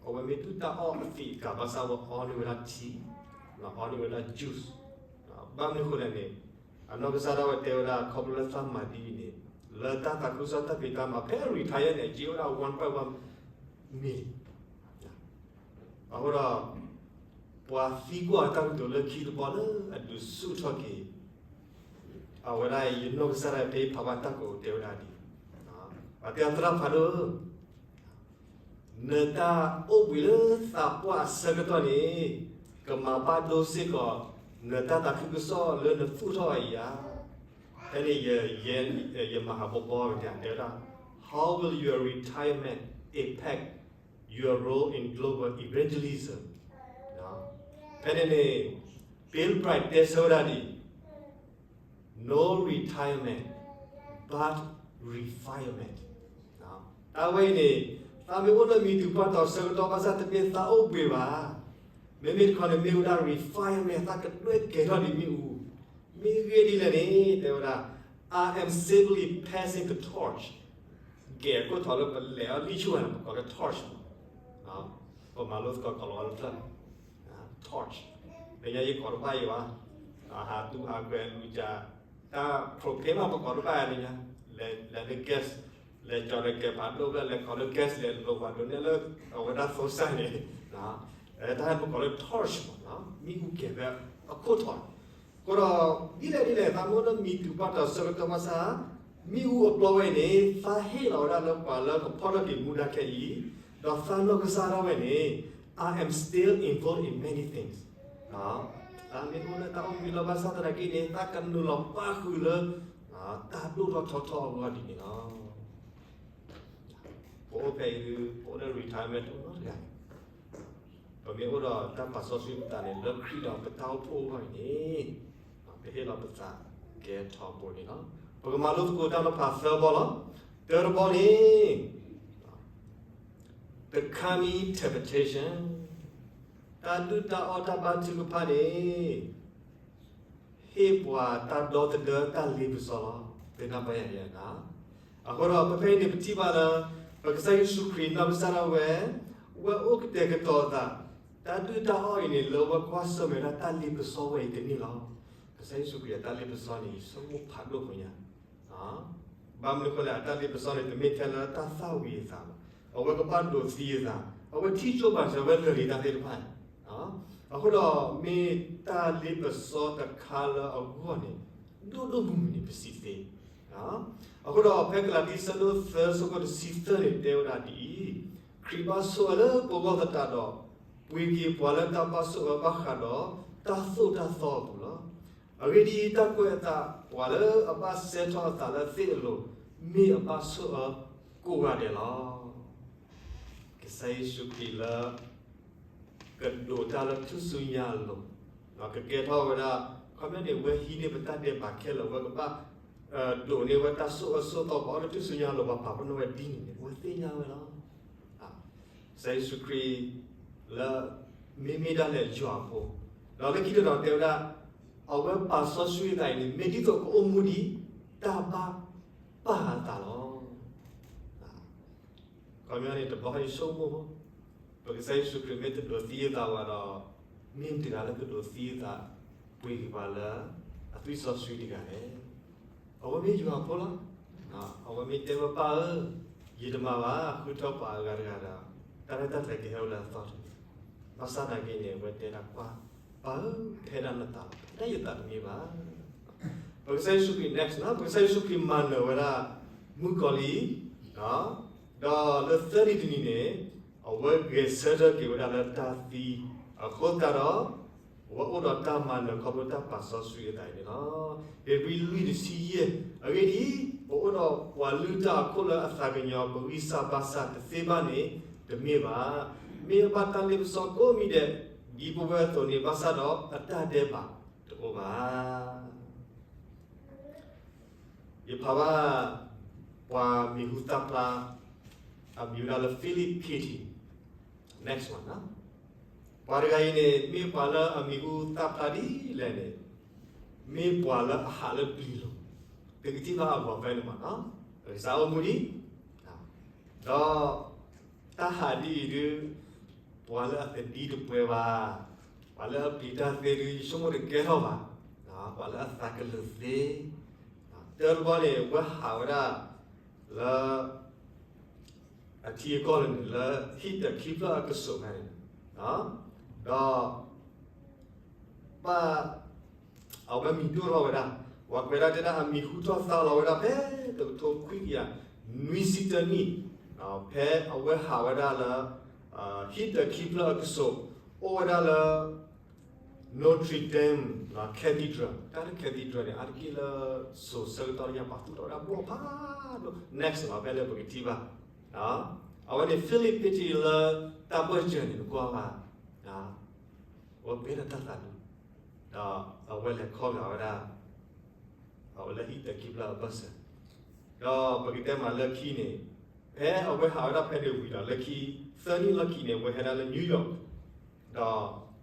အဝဲမ့ၢ်ဒုၣ်တၢ်အီၣ်အသံးအကာ် ဘၣ်ဆၣ်ဝဲအီန့ၢ်ဝဲဒၣ် tea, အီန့ၢ်ဝဲဒၣ် juice, ဘၣ်မနုၤအဃိလဲၣ်န့ၣ်, အနီၢ်ကစၢ်ဒၣ်ဝဲတဲဝဲဒၣ် ခီဖျိလၢသးမၤဒ်အံၤန့ၣ်, လၢတၢ်သးခုကစီၣ်တၢ်ဖံးတၢ်မၤဖဲ retire န့ၣ် က့ၤဝဲဒၣ် one point one million အဃိဒီး ပှၤသံကွၢ်တၢ်ကတိၤလၢခံတဘီလၢအဒုးဆူၣ်ထီၣ်က့ၤ အဝဲဒၣ်အံၤ ယနီၢ်ကစၢ်ဒၣ်ဖဲဖးဘၣ်တၢ်ကတိၤတဲဝဲဒၣ်ဒ်, ပှၤတဲအသရၣ်ဖးဒိၣ်ဧၢ, နတၢ်အိၣ်ဘှံးလၢသးပှၢ်အဆၢကတီၢ်န့ၣ် ကမၤဘၣ်ဒိစ့ၢ်ကီး နတၢ်သးခုကစီၣ်လၢနသူၣ်ထီၣ်အံၤဧါ. ဖဲန့ၣ် ယမၤဟးဘီဘီကတဲတဲဝဲဒၣ် How will your retirement impact your role in global evangelism? ဖဲန့ၣ်န့ၣ် Bill Bright တဲဆၢဝဲဒၣ်ဒ် No retirement but refinement. တၢ်ဝဲအံၤန့ၣ် သးမ့ၢ်အိၣ်လၢမံၤဒုးပှၢ်တီၤဆၢကတီၢ် ဘၣ်ဆၣ်တမ့ၢ်သးအိၣ်ဘှံးဘၣ်. မ့မ့ၢ်တခီန့ၣ် မ့ၢ်ဝဲဒၣ် refinement သးကဒွဲၣ်ကဲၤထီၣ်ဒံးမ့ၣ်အူ, မ့ၢ်ဂ့ၢ်ဒ်လဲၣ်န့ၣ် တဲဝဲဒၣ် I am simply passing the torch. ကဲၤအခိၣ်ထီၣ်လၢပလဲၤအီၤလံာ်ဆူၣ်ဝဲန့ၣ် ပကိးလၢ torch မး, ပမၤလိသကိးကိးလီၤဝဲလၢဖျၢၣ် torch, လၢညါယကိးတဘၣ်အံၤဘၣ်, ဟးတူၢ်ဟးကွဲးလူၤကၢ်, တၢ် propane မး ပကိးတဘၣ်လၢညါ, လဲၤလၢ gas, လဲၤကၠီၤဒီးကဲၤဖးဒိၣ်ဖျၢၣ် လဲၤကိးလၢ gas လဲၤလိာ်ပှၤဒိးန့ၢ်လၢ အဝဲဒၣ်သိစၢ်န့ၣ်, တၢ်ဟဲပကိးလၢ torch မး, မ့ၣ်အူကဲၤဖဲအခိၣ်ထီၣ်န့ၣ်, အဃိဒီး ဒ်လဲၣ်ဒ်လဲၣ် သးမ့ၢ်အိၣ်လၢမံၤဒုးပှၢ်တီၤဆၢကတီၢ်ဘၣ်ဆၣ် မ့ၣ်အူအပျီဝဲအံၤန့ၣ် သးဟ့ၣ်လီၤဝဲဒၣ်လၢပှၤလၢကဖီၣ်ထီၣ်က့ၤမူဒါခဲအံၤ, ဒီးသးနီၢ်ကစၢ်ဒၣ်ဝဲန့ၣ် I am still involved in many things. သးမ့ၢ်အိၣ်လၢတၢ်အိၣ်မူလီၤဘၣ်ဆၣ်သနာ်က့န့ၣ် သးကနုာ်လီၤပၣ်ဃုာ်လၢ တၢ်ဒိၣ်ထီၣ်ထီထီၣ်အဂီၢ်ဒ်န့ၣ်လီၤ. ပအိၣ်ဖဲအံၤဒုး ပအိၣ်လၢ retirement တအိၣ်နီတဂၤ, ပ ပမ့ၢ်အိၣ်ဒီးတၢ်ပာ်စီဆှံပသးန့ၣ် လၢခရံာ်ဒီးပတၢ်အိၣ်ဖှိၣ်အဂီၢ်အံၤန့ၣ်, ပဟ့ၣ်လီၤပသးကဲထီဘိန့ၣ်လီၤ. ပကမၤလိသကိးတၢ်နီၤဖးသၢဘီလီၤ. တၢတဘီန့ၣ် the coming temptation, တၢ်ဒုၣ်တၢ်အီၣ်တၢ်ဘါထုကဖၣ်န့ၣ် ဟ့ၣ်ပှၤတၢ်ဒီသဒၢတၢ်လ့ပစီလီၤ. သ့ၣ်နီၣ်ဘၣ်ယၤယဲဒၣ်. အဃိဒီး ဖဲဖဲအံၤန့ၣ် ပထံၣ်ဘၣ်လၢ ပကစၢ်ယ့ၣ်ၡူးခရံာ်နီၢ်ကစၢ်ဒၣ်ဝဲ ဝဲအိၣ်ကတဲာ်ကတီၤအသး, တၢ်ဒုၣ်တၢ်အီၣ်အံၤန့ၣ် လၢဝဲကွၢ်ဆၢၣ်မဲာ်ဒၣ်တၢ်လ့ပစီဝဲအံၤတန့ၢ်လီၤ. ကစၢ်ယ့ၣ်ၡူးခရံာ်အတၢ်လ့ပစီန့ၣ် ယဆိကမိၣ်ဖးဒိၣ်ပူၤညါ ဘၣ်မနုၤအဃိလဲၣ်, အတၢ်လ့ပစီန့ၣ် တမ့ၢ်ထဲလၢတၢ်သၣ်ဝံၤအသးဘၣ်. အဝဲကဘၣ်ဒိးသံအသး, အဝဲထံၣ်ကၠိဘၣ်စၢၤဝဲလၢာ်လံတၢ်သ့ၣ်တဖၣ်န့ၣ်. အဃိဒီး မ့ၢ်တၢ်လ့ပစီတခါလၢအဂီၢ်န့ၣ် ဒိၣ်ဒိၣ်မုၢ်မုၢ်န့ၣ် ပစံးသ့. အဃိဒီး ဖဲကလၤတံ အဆၢဒိၣ်သၢ အဆၢဖိတဆံသၢန့ၣ် တဲဝဲဒၣ်ဒ်အံၤ, ခရံာ်ဘၣ်ဆိၣ်အၢလၢပဂီၢ်သတးဒီး ပှ့ၤက့ၤပှၤလၢတၢ်ဘၣ်ဆိၣ်အၢဘၣ်ဃးဒီး တၢ်သိၣ်တၢ်သီအပူၤလီၤ. အဂ့ၢ်ဒ်အံၤ, တၢ်ကွဲးအသးပှၤလၢအဘၣ်စဲထီၣ်အသးလၢသ့ၣ်အလိၤ မ့ၢ်အဘၣ်ဆိၣ်အၢကိးဂၤဒဲးလီၤ. ကစၢ်ယ့ၣ်ၡူးခရံာ်လၢ ကဒိးတၢ်လၢထူၣ်စုညါအလိၤ, ကကဲထီၣ်ဝဲဒၣ်, ခီပညီန့ၣ် ဝဲဟံးန့ၢ်ပတၢ်ဒဲးဘးခဲလၢာ်, ဝဲကဘၣ် ဒိးန့ၢ်ဝဲတၢ်ဆိၣ်အၢဆိၣ်သီ ပှၤအီၣ်လၢထူၣ်စုညါအလိၤ ပှၤပာ်ပနီၣ်ဝဲဒ်န့ၣ်န့ၣ် အဝဲသ့ၣ်ညါဝဲလီၤ. ကစၢ်ယ့ၣ်ၡူးခရံာ် လၢ မ့မ့ၢ်ဒၣ်လဲာ်ယွၤအဖိ, ဒီးလၢခံတတီၤတဲဝဲဒၣ်, အဝဲပာ်စီဆှံအသးအံၤန့ၣ် မ့ၢ်ဒ်သိးကအိၣ်မူဒ် တၢ်ဘၣ်ပၢ်အသးလီၤ. ခီပညီန့ၣ် တဘျီယဆိကမိၣ်, ပကစၢ်ယ့ၣ်ၡူးခရံာ်မ့ၢ်တဒိးသံအသးဘၣ်ဒီး, မ့ၢ်မတၤတဂၤလၢကဒိးသံအသး ပှ့ၤက့ၤပှၤလၢ အသွံၣ်စီဆှံတဂၤလဲၣ်. အဝဲမ့ၢ်ယွၤအဖိလီၤ. အဝဲမ့ၢ်တဲဝဲပၢ်ဧၢ, ယတမၤဘၣ်, ဃုထၢပှၤအဂၤတဂၤဒီး တၢ်ရဲၣ်တၢ်ကျဲၤကဟဲဝဲလၢအသီတဂ့ၤ. ဘၣ်ဆၣ်သနာ်က့န့ၣ် အဝဲတဲဒၣ်ကွၢ်, ပၢ်ဧၢ, ဖဲဒၣ်နသးလီၤ, ဖဲဒၣ်ယသးတမ့ၢ်ဘၣ်. ပကစၢ်ယ့ၣ်ၡူးခရံာ် next နီၤ, ပကစၢ်ယ့ၣ်ၡူးခရံာ်မၤနၢၤဝဲဒၣ် မုၣ်ကီၤလံၢ်, ဒီးလၢသၢနံၤတနံၤန့ၣ် အဝဲဂဲၤဆၢထၢၣ်က့ၤဝဲဒၣ်လၢတၢ်သံ, အဃိသတးဒီး အဝဲအိၣ်ဒီးတၢ်မၤနၢၤခီဖျိတၢ်ပာ်စီဆှံအသးန့ၣ်လီၤ. ဧ့ၤဘြံၤလွံၢ်တဆံယဲၢ်, အဂ့ၢ်ဒ်အံၤ, ပအိၣ်ဒီးပှၤလုၢ်တၢ်အခိၣ်လၢအသးကညီၤ ပဂံၢ်စၢ်ဘါစၢ်တသ့ဘၣ်န့ၣ် တမ့ၢ်ဘၣ်. မ့ၢ်အဘၣ်တၢ်လ့ပစီကိးမံၤဒဲး ဒ်ပဝဲအသိးန့ၣ်ဘၣ်ဆၣ်ဒီး အတၢ်ဒဲးဘးတအိၣ်ဘၣ်. ယဖးဘၣ် ပှၤမံၤဟူသၣ်ဖျါ အမံၤဝဲဒၣ်လၢ Philip Petty, next one, ပှၤတဂၤအံၤန့ၣ် မ့ၢ်ပှၤလၢအမံၤဟူသၣ်ဖျါဒ်လဲၣ်န့ၣ်, မ့ၢ်ပှၤလၢအဟးလၢပျံၤလီၤ. သုကထံၣ်ဘၣ်အဂီၤဖဲန့ၣ်မး, ကစၢ်အိၣ်မူဒံး, ဒီး တၢ်ဟးဒ်အံၤဒုး ပှၤလၢအသဒံတပှဲၤဘၣ်, ပှၤလၢအပျံၤတၢ်သ့ဒုး ယဆိကမိၣ်တကဲထီၣ်ဘၣ်, ပှၤလၢအသးကလၢာ်သ့, တၢတဘီန့ၣ် ဝဲဟးဝဲဒၣ်လၢ အထံအကီၢ်လၢန့ၣ် လၢဟံၣ်တၢ်ခံဖျၢၣ်အကစိးဖဲန့ၣ်, ဒီး ဘၣ် အဝဲမံၤဒိၣ်ထီၣ်ဝဲဒၣ်, ပှၤကွဲးဒၣ်တဲဒၣ်အမံၤဟူထီၣ်သါလီၤဝဲဒၣ်ဖဲတကထိခွံကယၤနွံဆံတၢနံၣ်, ဖဲအဝဲဟးဝဲဒၣ်လၢ ဟံၣ်တၢ်ခံဖျၢၣ်အကစိး, အိၣ်ဝဲဒၣ်လၢ Notre Dame Cathedral, တၢ်လၢ Cathedral န့ၣ် အါတက့ၢ်လၢ စိၤဆၢကတီၢ်တယၢ်ပာ်သူၣ်ထီၣ်ဝဲဒၣ်ဘီၣ်ဖးဒိၣ်, next လီၤဖဲလၢပကထံၣ်ဘၣ်, အဝဲန့ၣ် Philip Petty လၢတၢ်ဘၢၣ်စၢၤန့ၣ် နကွၢ်ဘၣ် အဝဲပှဲၤဒီးတၢ်သးဒူ, ဒီးအဝဲလဲၤခီဂာ်ဝဲဒၣ်, အဝဲလၢဟံၣ်တၢ်ခံဖျၢၣ်အဘၢၣ်စၢၤ, ဒီးပကတဲမးလၢခံန့ၣ်, ဖဲအဝဲဟးဝဲဒၣ်ဖဲန့ၣ်ဝံၤဒီး လၢခံ သၢနံၣ်လီၢ်ခံန့ၣ် အဝဲဟဲဒၣ်လၢ New York, ဒီး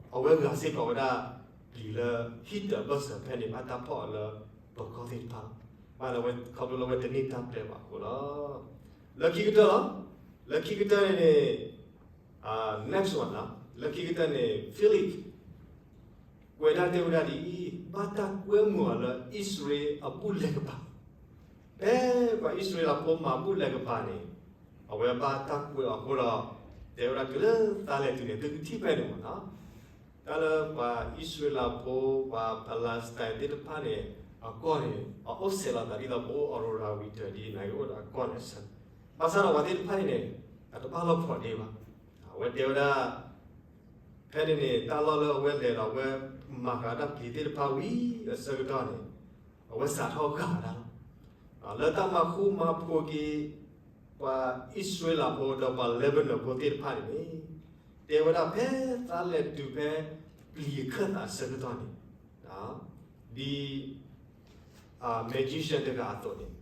အဝဲဂၤစ့ၢ်ကီးဝဲဒၣ် ပျံၤလၢဟံၣ်တၢ်ဘၢၣ်စၢၤဖဲန့ၣ် ဘၣ်တၢ်ဖီၣ်အီၤလၢပကီၢ်သ့ၣ်တဖၣ်လီၤ. ဘၣ်လၢဝဲခီဖျိလၢဝဲတန့ၢ်တၢ်ပျဲဘၣ်အဃိလီၤ. လၢခံကတၢၢ်လီၤ, လၢခံကတၢၢ်န့ၣ်န့ၣ် next one လီၤ, လၢခံကတၢၢ်န့ၣ် Philip ကွဲးဒၣ်တဲဝဲဒၣ်ဒ်အံၤ, ဘၣ်တၢ်ကွဲမုာ်အီၤလၢအံၣ်စရ့လးအဘူၣ်လဲၤကပၤ, ဖဲပှၤအံၣ်စရ့လးဖိမၤဘူၣ်လဲၤကပၤန့ၣ်, အဝဲဘၣ်တၢ်ကွဲးအီၤအဃိဒီး, တဲဝဲဒၣ်တုၤလၢသါလဲၤတုၤန့ၣ် သုကထံၣ်ဖဲန့ၣ်မး, တၢ်လၢပှၤအံၣ်စရ့လးဖိ ပှၤ Palestine သ့ၣ်တဖၣ်န့ၣ် အကီၢ်န့ၣ် အအိၣ်ဆဲးလီၤသးဒ်သိးပအိၣ် Aurora ဝံၤတၢ်ဒ်န့ၣ် ကအိၣ်ဒီးအကီၢ်န့ၣ်ဆၢ, ဘၣ်ဆၣ်ဒီးပှၤသ့ၣ်တဖၣ်အံၤန့ၣ် အတဘၣ်လီၢ်ဖီၣ်ဒ့ဘၣ်. အဝဲတဲဝဲဒၣ် ဖဲန့ၣ်န့ၣ် တၢ်လီၢ်လၢအဝဲလဲၤဒီးအဝဲမၤဃာ်တၢ်ပျံၤသ့ၣ်တဖၣ်ဝံၤ အဆၢကတီၢ်န့ၣ် အဝဲစးထီၣ်ဂာ်ဝဲဒၣ်လီၤ. လၢတၢ်မၤဃူမၤဖိးက့ၤ ပှၤအံၣ်စရ့လးဖိဒီးပှၤ Lebanon ဖိသ့ၣ်တဖၣ်န့ၣ်န့ၣ် တဲဝဲဒၣ်ဖဲသးလဲၤတုၤဖဲပျံၤအခၢၣ်သးအဆၢကတီၢ်န့ၣ်, ဒ် magician တဂၤအသိးန့ၣ်,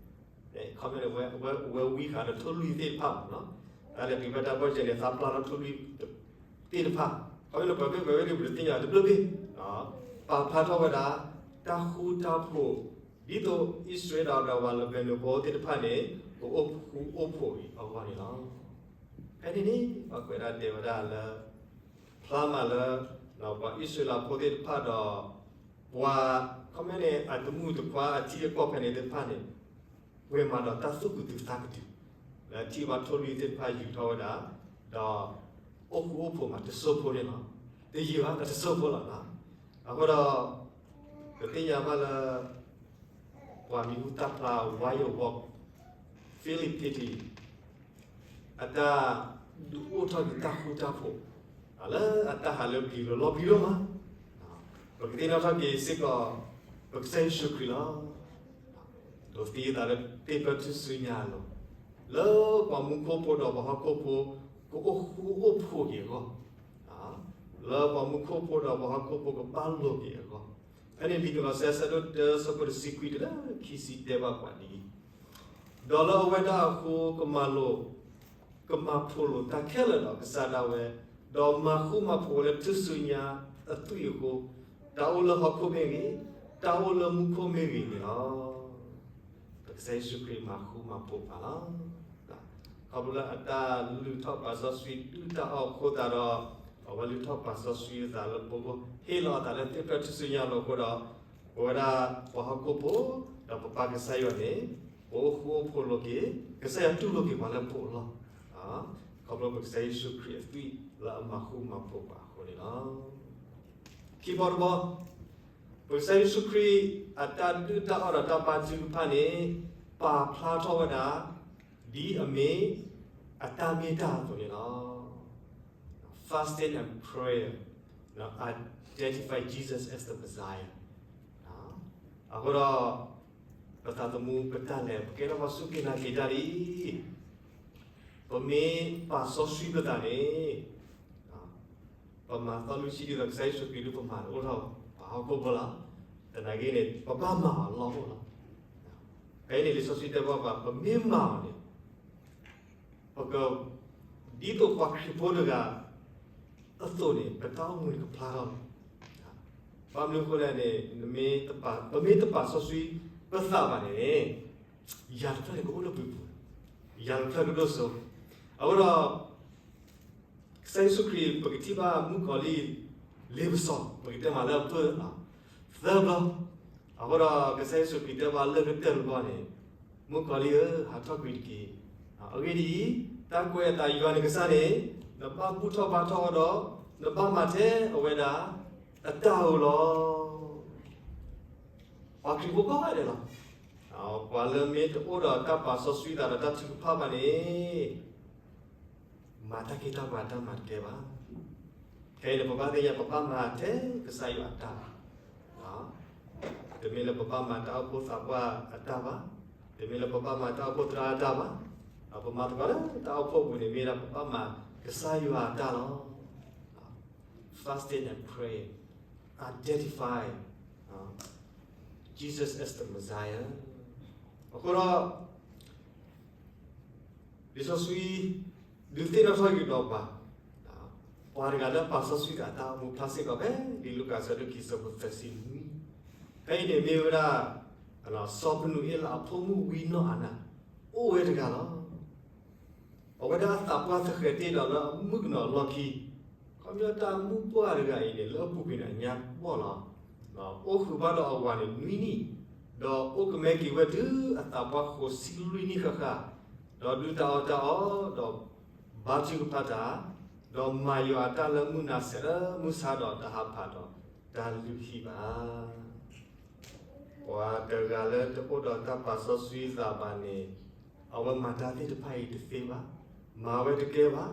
ခီဖျိဝဲဝံဃာ်ဒီးထိၣ်လွံၢ်သ့ၣ်တဖၣ်မး, သးလဲၤတုၤဖဲတၢ်ဘီၣ်ကဲန့ၣ် သးပျၢ်ထီၣ်ထိၣ်လွံၢ်သ့ၣ်တဖၣ်, ခီဖျိပှဲၤမ့ၢ်ပှဲၤဝဲဒၣ်ပတသ့ၣ်ညါတဘျုးဘ့ၣ်, ပာ်ဖျါထီၣ်ဝဲဒၣ် တၢ်ဃူတၢ်ဖိး ဒ်သိးအံၣ်စရ့လးဒီးပှၤလၢဘဲၤနုာ်ဖိသ့ၣ်တဖၣ်န့ၣ် ကအိၣ်ဃူအိၣ်ဖိးအီၤအဂီၢ်န့ၣ်လီၤ. ဖဲန့ၣ်န့ၣ် ပှၤကွဲးဒၣ်တဲဝဲဒၣ်လၢ ဖျါမးလၢ ပှၤအံၣ်စရ့လးဖိသ့ၣ်တဖၣ်ဒီး ပှၤ ခီဖျိန့ၣ် အတမူတခွါအထံအကီၢ်ဖဲန့ၣ်သ့ၣ်တဖၣ်န့ၣ် ပှဲၤမးဒီးတၢ်သူၣ်ကဒုသးကဒု, လၢထံၣ်ဘၣ်ထိၣ်လွံၢ်သ့ၣ်တဖၣ်ယူၤထီၣ်ဝဲဒၣ်, ဒီး အိၣ်ဃူအိၣ်ဖိးမးတစိၢ်ဖိန့ၣ်လီၤ. တယံာ်ဘၣ်ဒီးတစိၢ်ဖိလီၤ. အဃိဒီး ပသ့ၣ်ညါဘၣ်လၢ ပှၤမံၤဟူသၣ်ဖျါ ဝါယိၤဝီၤ Philip Petty အတၢ်ဒုးအိၣ်ထီၣ်က့ၤတၢ်ဃူတၢ်ဖိး လၢအတၢ်ဟးလၢပျံၤလီၤလီၤပျံၤဒိၣ်မး, ပကသ့ၣ်နီၣ်ထီၣ်က့ၤစ့ၢ်ကီး ပကစၢ်ယ့ၣ်ၡူးခရံာ်လီၤ. ဒိးသံအသးလၢသ့ၣ်ဖျၢၣ်ထူၣ်စုညါအလိၤ, လၢပှၤမူခိၣ်ဖိဒီးပှၤဟီၣ်ခိၣ်ဖိ ကအိၣ်ဃူအိၣ်ဖိးက့ၤအဂီၢ်, လၢပှၤမူခိၣ်ဖိဒီးပှၤဟီၣ်ခိၣ်ဖိကဘၣ်လိာ်က့ၤအဂီၢ်, ဖဲန့ၣ်လံာ်ကလီးစဲ အဆၢဒိၣ်တၢ အဆၢဖိတဆံခွံတုၤလၢခံဆံတဲဘၣ်ပှၤဒ်အံၤ, ဒီးလၢအဝဲဒၣ်အဃိ ကမၤလိာ် ကမၤဖိးလိာ်တၢ်ခဲလၢာ်ဒီးကစၢ်ဒၣ်ဝဲ, ဒီးမၤဃူမၤဖိးဝဲလၢထူၣ်စုညါအသွံၣ်အဃိ, တၢ်အိၣ်လၢဟီၣ်ခိၣ်မ့ၢ်ဂ့ၤ, တၢ်အိၣ်လၢမူခိၣ်မ့ၢ်ဂ့ၤန့ၣ်လီၤ. ပကစၢ်ယ့ၣ်ၡူးခရံာ်မၤဃူမၤဖိးပှၤလီၤ. ခီဖျိလၢအတၢ်လုၢ်ထီၣ်ပာ်စီဆှံဒုၣ်တၢ်အီၣ်အဃိသတးဒီး, အဝဲလုၢ်ထီၣ်ပာ်စီဆှံအသးလၢပဂီၢ်, ဟ့ၣ်လီၤအသးလၢသ့ၣ်ဖျၢၣ်ထူၣ်စုညါအလိၤအဃိဒီး, ပဝဲဒၣ်ပှၤဟီၣ်ခိၣ်ဖိ ဒီးပပၢ်ကစၢ်ယွၤန့ၣ်, ပအိၣ်ဃူအိၣ်ဖိးလိာ်က့ၤ, ကစၢ်ယွၤတူၢ်လိာ်က့ၤပှၤလၢပအိၣ်လီၤ. ခီဖျိပကစၢ်ယ့ၣ်ၡူးခရံာ်အသွံၣ်လၢအမၤဃူမၤဖိးပှၤအဃိန့ၣ်လီၤ. ခံဘီတဘီ, ပကစၢ်ယ့ၣ်ၡူးခရံာ်အတၢ်ဒုၣ်တၢ်အီၣ်ဒီးတၢ်ဘါထုကဖၣ်န့ၣ်, ပာ်ဖျါထီၣ်ဝဲဒၣ် ဒ်အမ့ၢ်အတၢ်မ့ၢ်တၢ်အသိးန့ၣ်လီၤ. Fasting and prayer identify Jesus as the Messiah. အဃိဒီး ပသးသမူပတၢ်လဲၤ ပကဲထီၣ်ပှၤစူၢ်က့ၤနာ်က့ၤတၢ်လံ. ပမ့ၢ်ပာ်စီဆှံပသးန့ၣ်, ပမၤသီလွံၢ်ဆံဒ်သိးကစၢ်ယ့ၣ်ၡူးခရံာ်ဒုးပမၤတအိၣ်ထီၣ်ဘၣ်, ပှၤဟီၣ်ခိၣ်ဖိလီၤ. သနာ်က့န့ၣ် ပဘၣ်မၤအီၤလီၤအိၣ်လီၤ. ဖဲအံၤန့ၣ်လံာ်စီဆှံတဲဘၣ်ပှၤ ပမ့ၢ်မၤအီၤန့ၣ် ပက, ဒ်သိးပှၤခရံာ်ဖိတဂၤအသိးန့ၣ် ပတၢ်အိၣ်မူန့ၣ်ကဖျါထီၣ်လီၤ. ဘၣ်မနုၤအဃိလဲၣ်န့ၣ်, ပမ့ၢ်တပာ်စီဆှံပသးဘၣ်န့ၣ်, ယၤတဖျၢၣ်န့ၣ်ကအိၣ်လၢပပူၤ, ယၤတဖျၢၣ်ကဒိၣ်စိ. အဃိဒီး ကစၢ်ယ့ၣ်ၡူးခရံာ် ပကထံၣ်ဘၣ်မုၣ်ကီၤလံၢ် လ့ပစီ, ပကတဲမးလၢအဖၢၣ်သၢဘျီ, အဃိဒီးကစၢ်ယ့ၣ်ၡူးခရံာ်တဲဘၣ်လၢကတၢၢ်တဘျီန့ၣ်, မုၣ်ကီၤလံၢ်ဧၢ, ဟးထီၣ်ကွံာ်တက့ၢ်. အဂ့ၢ်ဒ်အံၤ, တၢ်ကွဲးအသးယွၤနကစၢ်န့ၣ်, နဘၣ်ဘူၣ်ထီၣ်ဘါထီၣ်အီၤဒီး, နဘၣ်မၤထဲအဝဲဒၣ်အတၢ်ဧိၤလီၤ. ပှၤခရံာ်ဖိကိးဂၤဒဲးလီၤ. ပှၤလၢမ့ၢ်တအိၣ်ဒီးတၢ်ပာ်စီဆှံသးဒီးတၢ်ထုကဖၣ်ဘၣ်န့ၣ်, မၤတၢ်ခ့တၢ်ပှၤတၢ်မၤတကဲဘၣ်. ခဲအံၤန့ၣ် ပဘၣ်သ့ၣ်ညါ ပဘၣ်မၤထဲကစၢ်ယွၤအတၢ်ဘၣ်. တမ့ၢ်လၢပဘၣ်မၤတၢ်အိၣ်ဖှိၣ်သးပှၢ်အတၢ်ဘၣ်, တမ့ၢ်လၢပဘၣ်မၤတၢ်အိၣ်ဖှိၣ်သရၣ်အတၢ်ဘၣ်, ပမၤသကိးလၢတၢ်အိၣ်ဖှိၣ်ပူၤန့ၣ် မ့ၢ်ဒၣ်ပဘၣ်မၤကစၢ်ယွၤအတၢ်လီၤ. Fasting and pray identify Jesus as the Messiah. အဃိဒီး လံာ်စီဆှံ ဒုးသ့ၣ်နီၣ်ထီၣ်က့ၤဒီးပှၤ, ပှၤတဂၤလၢပာ်စီဆှံသးအတၢ်အိၣ်မူဖျါစ့ၢ်ကီးဖဲ လံာ်လူၤကၣ်အဆၢဒိၣ်ခံ အဆၢဖိသၢဆံနွံ, ဖဲအံၤန့ၣ်မ့ၢ်ဝဲဒၣ် စီၤပနူၤအ့လးအဖိမုၣ်ဝံနီၢ်အၤနၤ, အိၣ်ဝဲတဂၤလီၤ. အဝဲဒၣ်အသးပှၢ်သဃဲၤတ့ၢ်ဒီးလၢအမုၣ်ကနီၤအလီၢ်ခံ, ခီဖျိတၢ်မုၣ်ပှၢ်တဂၤအံၤန့ၣ် လၢအပူၤကွံာ်န့ၣ်အညါဘီၣ်လီၤ. အိၣ်ဃုာ်ဘၣ်ဒီးအဝၤန့ၣ်နွံနံၣ်, ဒီးအိၣ်ကမဲက့ၤဝဲတုၤအသးပှၢ်ဃိးဆံလွံၢ်နံၣ်ဃၣ်ဃၣ်, ဒီးဒုၣ်တၢ်အီၣ်တၢ်အီ, ဒီးဘါထုကဖၣ်တၢ်, ဒီးမၤယွၤအတၢ်လၢမုၢ်နၤဆဲးလၢမုၢ်ဆါဒီးတဟးဖးဒီးတၢ်လုၢ်ဟံၣ်ဘၣ်. ပှၤတဂၤလၢတအိၣ်ဒီးတၢ်ပာ်စီဆှံသးဘၣ်န့ၣ်, အဝဲမၤတၢ်သ့ၣ်တဖၣ်အံၤတသ့ဘၣ်, မၤဝဲတကဲဘၣ်,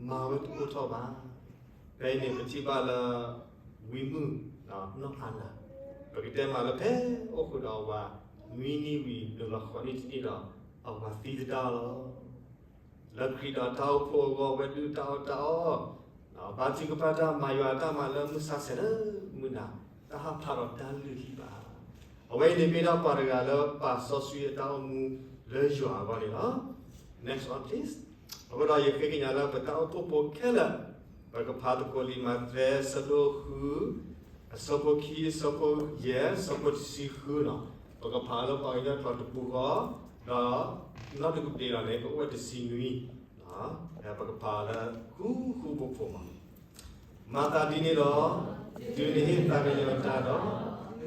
မၤဝဲတအိၣ်ထီၣ်ဘၣ်. ဖဲအံၤန့ၣ် ပထံၣ်ဘၣ်လၢ ဝံမုၣ်နီၢ်အၤနၤ, ပကတဲမးလၢဖဲအိၣ်ဃုာ်ဒီးအဝၤ နွံနံၣ်ဝံၤ နုာ်လီၤဃိးနံၣ်တနံၣ်ဒီး အဝၤသံသဒၣ်လီၤ. လၢခရံာ်ဒီးတၢ်အိၣ်ဖှိၣ်အဂီၢ် အဝဲဒုၣ်တၢ်အီၣ်တၢ်အီ, ဘါထုကဖၣ်တၢ် မၤယွၤအတၢ်မၤလၢမုၢ်ဆါဆဲးလၢမုၢ်နၤ, တဟးဖျါဒီးတၢ်လုၢ်ဟံၣ်ဘၣ်. အဝဲအံၤန့ၣ်မ့ၢ်ဒၣ်ပှၤတဂၤလၢပာ်စီဆှံအတၢ်အိၣ်မူလၢယွၤအဂီၢ်န့ၣ်လီၤ. Next one please. အဃိဒီးယဃ့ကညးလၢပတၢ်အိၣ်ဖှိၣ်ဖိခဲလၢာ်, ပကဖးသကိးလံာ်မးသဲအဆၢဒိၣ်ဃု, အဆၢဖိခံ, အဆၢဖိယဲၢ်, အဆၢဖိတဆံဃုန့ၣ်, ပကဖးလၢပှၤကညီကျိာ်တပူၤဃီ, ဒီးနီၢ်တကပ့ၤဒီးန့ၣ် ကအိၣ်ဝဲတဆံနွံ, ပကဖးလၢဃူဃူဖိးဖိးမး. မၤသးဒ်န့ၣ်ဒီး, တုၤနဟ့ၣ်သးကညီၤတၢ်ဒီ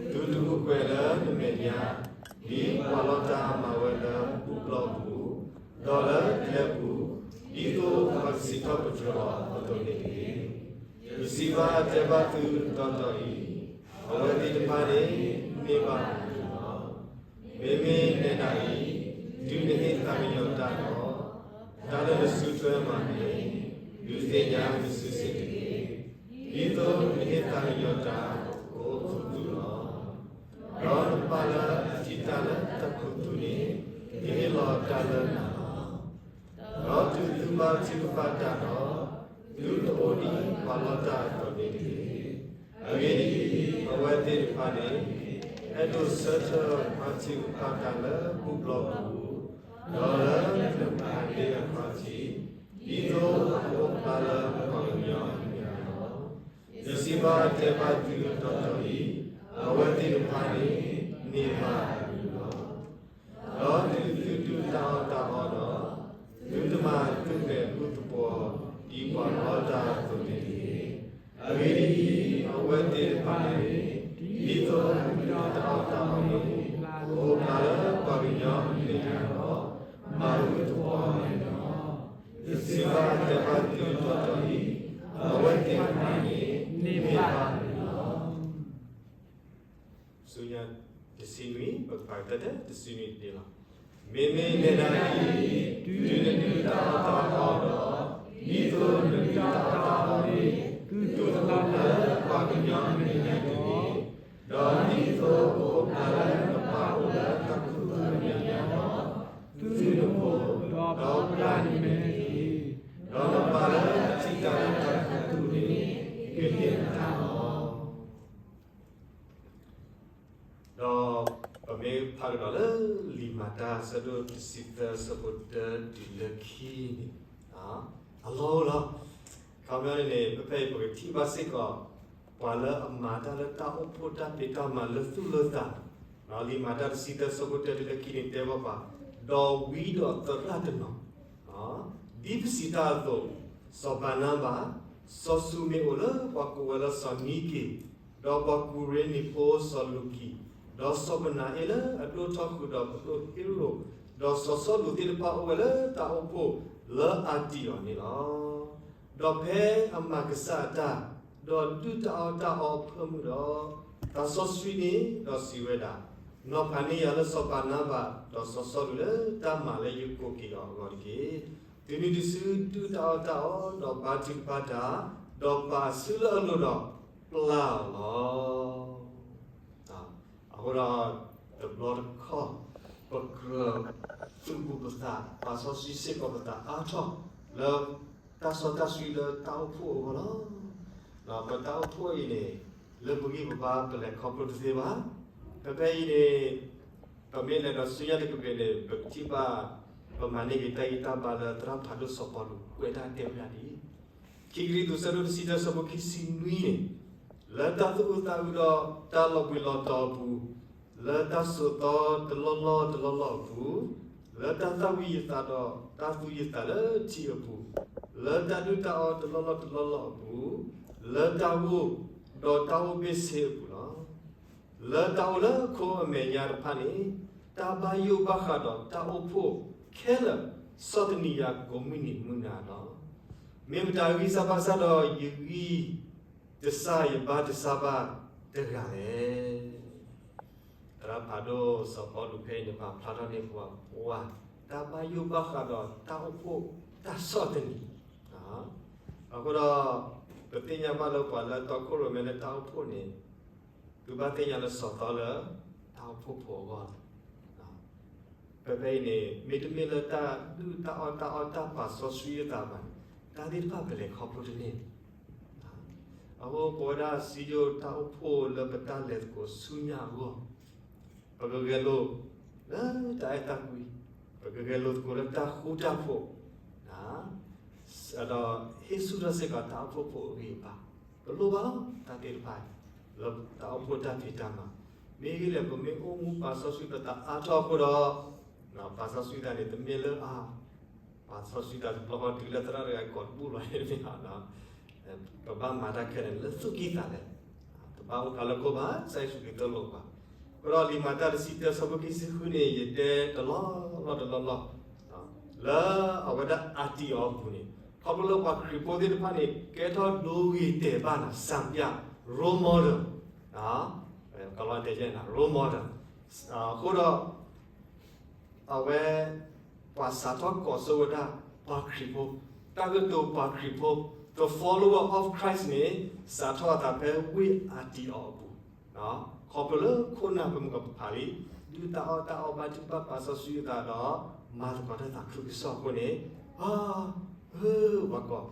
း, သုတဟူးကွံာ်လၢနမဲာ်ညါ, ဒ်ပှၤလီတၢ်မၤဝဲလၢဘူၣ်ဘျီပူၤ, ဒီးလၢကျဲပူၤ, ဒ်သိးပှၤကစံးထီၣ်ပတြၢၤအီၤအသိးန့ၣ်တက့ၢ်. ယစံးဘၣ်တဲဘၣ်သုတီတီအံၤ, အဝဲသ့ၣ်တဖၣ်န့ၣ် န့ၢ်ဘၣ်အကလုၢ်လီၤ. မ့မ့ၢ်နဲဒၣ်အံၤ, တုၤနဟ့ၣ်သးကညီၤတၢ်ဒီး, တၢ်လၢနစုထွဲမၤန့ၣ်, ဒုးသ့ၣ်ညါနစုစ့ၢ်ကီးတက့ၢ်. ဒ်သိးနဟ့ၣ်သးကညီၤတၢ်ကအိၣ်ခူသူၣ်လီၤ. ဒီးနပၢ်လၢအထံၣ်တၢ်လၢတၢ်ခူသူၣ်န့ၣ်, ကဟ့ၣ်လီၤတၢ်လၢနၤလီၤ. ဒီးတုၤသုဘါထုကဖၣ်တၢ်ဒီး, သုတအိၣ်ဒ်ပှၤလီတၢ်အသိးန့ၣ်တဂ့ၤ. အဂ့ၢ်ဒ်အံၤ, အဝဲသ့ၣ်တဖၣ်န့ၣ်, အဲၣ်ဒိးဆၢထၢၣ်ဘါထုကဖၣ်တၢ်လၢဘူၣ်ဘျီပူၤ, ဒီးလၢနမၤန့ၢ်အခီၣ်ထံး, ဒ်သိးအကအိၣ်ဖျါလၢပှၤကညီအမဲာ်ညါလီၤ. ယစံးဘၣ်တဲဘၣ်သုတီတီအံၤ, အဝဲသ့ၣ်တဖၣ်န့ၣ် န့ၢ်ဘၣ်အကလုၢ်လီၤ. ဒီးတုၤသုဒုၣ်တၢ်အီၣ်တၢ်အီဒီး, သုတမၤသုမဲာ်ဃူသပှီၤဒ်ပှၤလီတၢ်အသိးန့ၣ်တဂ့ၤ. အဂ့ၢ်ဒ်အံၤ, အဝဲသ့ၣ်တဖၣ်န့ၣ်, ဒ်သိးအဒုၣ်တၢ်အီၣ်တၢ်အီန့ၣ်, ကအိၣ်ဖျါလၢပှၤကညီအမဲာ်ညါဒီး, မၤဃူသပှီၤအမဲာ်ညါလီၤ. ယစံးဘၣ်တဲဘၣ်သုတီတီအံၤ, အဝဲသ့ၣ်တဖၣ်န့ၣ် န့ၢ်ဘၣ်အကလုၢ်လီၤ. ဆူညါတဆံနွံ, ပကဖးကတၢၢ်တဆံနွံတက့ၢ်လီၤ. မ့မ့ၢ်နဲဒၣ်အံၤ, တုၤနဒုၣ်တၢ်အီၣ်တၢ်အီဒီး, ဒ်သိးနဒုၣ်တၢ်အီၣ်တၢ်အီန့ၣ်, ကအိၣ်ဖျါလၢပှၤကညီအမဲာ်ညါတဂ့ၤ. ဒီးဒ်သိးကအိၣ်ဖျါလၢနပၢ်အိၣ်လၢတၢ်ခူသူၣ်အမဲာ်ညါဒီး, သုနဖိဒီးပျၢ်နမဲာ်တက့ၢ်. ဒီးနပၢ်လၢအထံၣ်တၢ်လၢတၢ်ခူသူၣ်န့ၣ်, ကဟ့ၣ်နတၢ်လီၤ. ဒီးပမ့ၢ်ဖးကဒီးလၢလံာ်မၤတၢ် အဆၢဒိၣ်တဆံသၢ အဆၢဖိတၢတုၤလၢခံန့ၣ်, အလီၢ်အိၣ်လီၤ. ခီပညီန့ၣ်န့ၣ် ဖဲဖဲအံၤပကထံၣ်ဘၣ်စ့ၢ်ကီး ပှၤလၢအမၤတၢ်လၢတၢ်အိၣ်ဖှိၣ်တၢ်ဖံးတၢ်မၤလၢသူၣ်လၢသး, လံာ်မၤတၢ်တဆံသၢ အဆၢဖိတၢတုၤလၢခံန့ၣ် တဲဘၣ်ပှၤ, ဒီးဝံဒီးသရၣ်တနီၤ ဒ်ပစံးတၢ်အသိး, စီၤဘၤနါဘး, စီၤၡူမ့အိၣ်လၢပှၤကိးဝဲလၢစီၤနံက့ၤ, ဒီးပှၤကူၤရ့နံၤဖိစီၤလူၤကံ, ဒီးစီၤမနၤအ့လၢအဒိၣ်ထီၣ်ဃုာ်ဒီးပဒိၣ်ဟ့ရိၣ်, ဒီးစီၤစီလူးသ့ၣ်တဖၣ်အိၣ်ဝဲလၢတၢ်အိၣ်ဖှိၣ်လၢအၤတံၤအီၤန့ၣ်လီၤ. ဒီးဖဲအမၤကစၢ်အတၢ်, ဒီးဒုၣ်တၢ်အီၣ်တၢ်အီအဖၢမုၢ်ဒီး, သးစီဆှံန့ၣ်ဒီးစံးဝဲဒၣ်, နီၤဖးန့ၢ်ယၤလၢစီၤဘၤနါဘး, ဒီးစီၤစီလူးလၢတၢ်မၤလၢယကိးက့ၤအီၤအဂီၢ်တက့ၢ်. တုၤနုၤတစုဒုၣ်တၢ်အီၣ်တၢ်အီဒီးဘါထုကဖၣ်တၢ်, ဒီးပာ်အစုလၢအလိၤဒီးပျၢ်အီၤလီၤ. အဃိဒီး, တဘျီတခီၣ်, ပကြၢးသုးဘူးပသး, ပာ်စီဆှံစ့ၢ်ကီးပသးအါထီၣ်လၢတၢ်စီတၢ်ဆှံလၢတၢ်အိၣ်ဖှိၣ်အဂီၢ်လီၤ. ပတၢ်အိၣ်ဖှိၣ်အံၤန့ၣ်, လၢပဂံၢ်ပဘါပလဲၤခီဖျိတသ့ဘၣ်. ဖဲဖဲအံၤန့ၣ်, ပမ့ၢ်လဲၤဒီးဆူညါတကပၤန့ၣ် ပကထံၣ်ဘၣ်, ပမၤန့ၢ်က့ၤတၢ်ဂံၢ်တၢ်ဘါလၢသရၣ်ဖးဒိၣ်စီၤပီလူးကွဲးတၢ်တဲဝဲဒၣ်ဒ်အံၤ, ခံကရံၣ်သူး အဆၢဒိၣ်တဆံတၢ အဆၢဖိခံဆံနွံန့ၣ်, လၢတၢ်သူၣ်အုးသးအုးဒီးတၢ်လီၤဘှံးလီၤတီၤအပူၤ, လၢတၢ်စိာ်သီတလီၢ်လီၢ်တလီၢ်လီၢ်အပူၤ, လၢတၢ်သၣ်ဝံၤယသးဒီးတၢ်သူၣ်ယသးလၢထံအပူၤ, လၢတၢ်ဒုၣ်တၢ်အီၣ်တလီၢ်လီၢ်တလီၢ်လီၢ်အပူၤ, လၢတၢ်ဂိၢ်ဒီးတၢ်အိၣ်ဘ့ၣ်ဆ့အပူၤလီၤ. လၢတၢ်အိၣ်လၢခိအမဲာ်ညါတဖၣ်န့ၣ်, တၢ်ဘၣ်ယိၣ်ဘၣ်ဃးဒီးတၢ်အိၣ်ဖှိၣ်ခဲလၢာ်, ဆီၣ်သနံးယၤကိးမုၢ်နံၤမုၢ်နၤလီၤ. မ့ၢ်မတၤဂံၢ်စၢ်ဘါစၢ်ဒီးယဂံၢ်တစၢ်ယဘါတစၢ်ဘၣ်တဂၤလဲၣ်. သရၣ်ဖးဒိၣ်စီၤပီလူးဖဲအံၤန့ၣ် ပာ်ဖျါထီၣ်န့ၢ်ပှၤ, တၢ်ဘၣ်ယိၣ်ဘၣ်ဃးဒီးတၢ်အိၣ်ဖှိၣ်တၢ်ဆီၣ်သနံး အဃိဒီး, ပသ့ၣ်ညါဘၣ်လၢပှၤလၢတီခိၣ်ရိၣ်မဲလၢတၢ်အိၣ်ဖှိၣ်န့ၣ်, သုဘၣ်သ့ၣ်ညါလၢစီၤသီလၢတၢ်အိၣ်ဖှိၣ်ဖိအဂီၢ်လီၤ. ဖဲဖဲအံၤန့ၣ် မ့တမ့ၢ်လၢတၢ်ဒုၣ်တၢ်အီၣ်တၢ်အီၣ်တၢ်ပာ်စီဆှံအသးဘၣ်န့ၣ်, တၢ်သ့ၣ်တဖၣ်ပလဲၤခီဖျိတန့ၢ်ဘၣ်. အဃိပဝဲဒၣ်စံယိၣ်တၢ်အိၣ်ဖှိၣ်လၢပတၢ်လဲၤသကိးဆူညါအဂီၢ်, ပကဂဲၤလိာ်လၢတၢ်အဲၣ်တၢ်ကွံ, ပကဂဲၤလိာ်သကိးလၢတၢ်ဃူတၢ်ဖိး, ဒီးဟ့ၣ်ဆူၣ်ထီၣ်စ့ၢ်ကီးတၢ်အိၣ်ဖှိၣ်ဖိအဂံၢ်အဘါ, ပလိၣ်ဘၣ်လီၤ တၢ်သ့ၣ်တဖၣ် လၢတၢ်အိၣ်ဖှိၣ်တၢ်ဖံးတၢ်မၤ, မ့ၢ်ဂ့ၤလဲၣ် ပမ့ၢ်အိၣ်မူပာ်စီဆှံပသးအါထီၣ်အဃိဒီး, ပာ်စီဆှံသးန့ၣ် တမ့ၢ်လၢအ ပာ်စီဆှံသးတဘျီဃီတုၤလၢသရၣ်တဂၤကိးတဘူၣ်လီၤန့ၣ်မ့ၢ်ဧါ, ပဘၣ်မၤတၢ်ခဲလၢာ်န့ၣ် လၢသူၣ်ကံၢ်သးလဲ, တဘၣ်အိၣ်ဖျါလၢခိၣ်ဘၣ်, ကစၢ်ယ့ၣ်ၡူးခရံာ်သိၣ်လိပှၤ, အဃိဒီးလံာ်မၤတၢ်တဆံတၢဆၢဖိခံဆံဃုန့ၣ် ယတဲတလီၢ်လီၢ်တလီၢ်လီၢ်, လၢအဝဲဒၣ်အတံအီၤအပူၤန့ၣ်, ခီဖျိလၢပှၤခရံာ်ဖိသ့ၣ်တဖၣ်န့ၣ် ကဲထီၣ်ဒိဂ့ၤတဲာ်ဘၣ်နၤ စံပြ role model, ကလီတဲကဲနၤ role model, အဃိဒီး အဝဲ ပှၤစးထီၣ်ကိးဆိဝဲဒၣ် ပှၤခရံာ်ဖိ, တၢ်ကတိၤပှၤခရံာ်ဖိ, the follower of Christ န့ၣ် စးထီၣ်အသးဖဲဝ့ၢ်အတံအီၤအပူၤ, ခီဖျိလၢခိၣ်နၢ်ပမုၢ်ကပဖးလံ, ဒုၣ်တၢ်အီၣ်တၢ်အီဘါထုကဖၣ်ပာ်စီဆှံအသးဒီး မၤသကိးတၢ်သးခုကစီၣ်အဃိန့ၣ်, အ ပှၤကိး,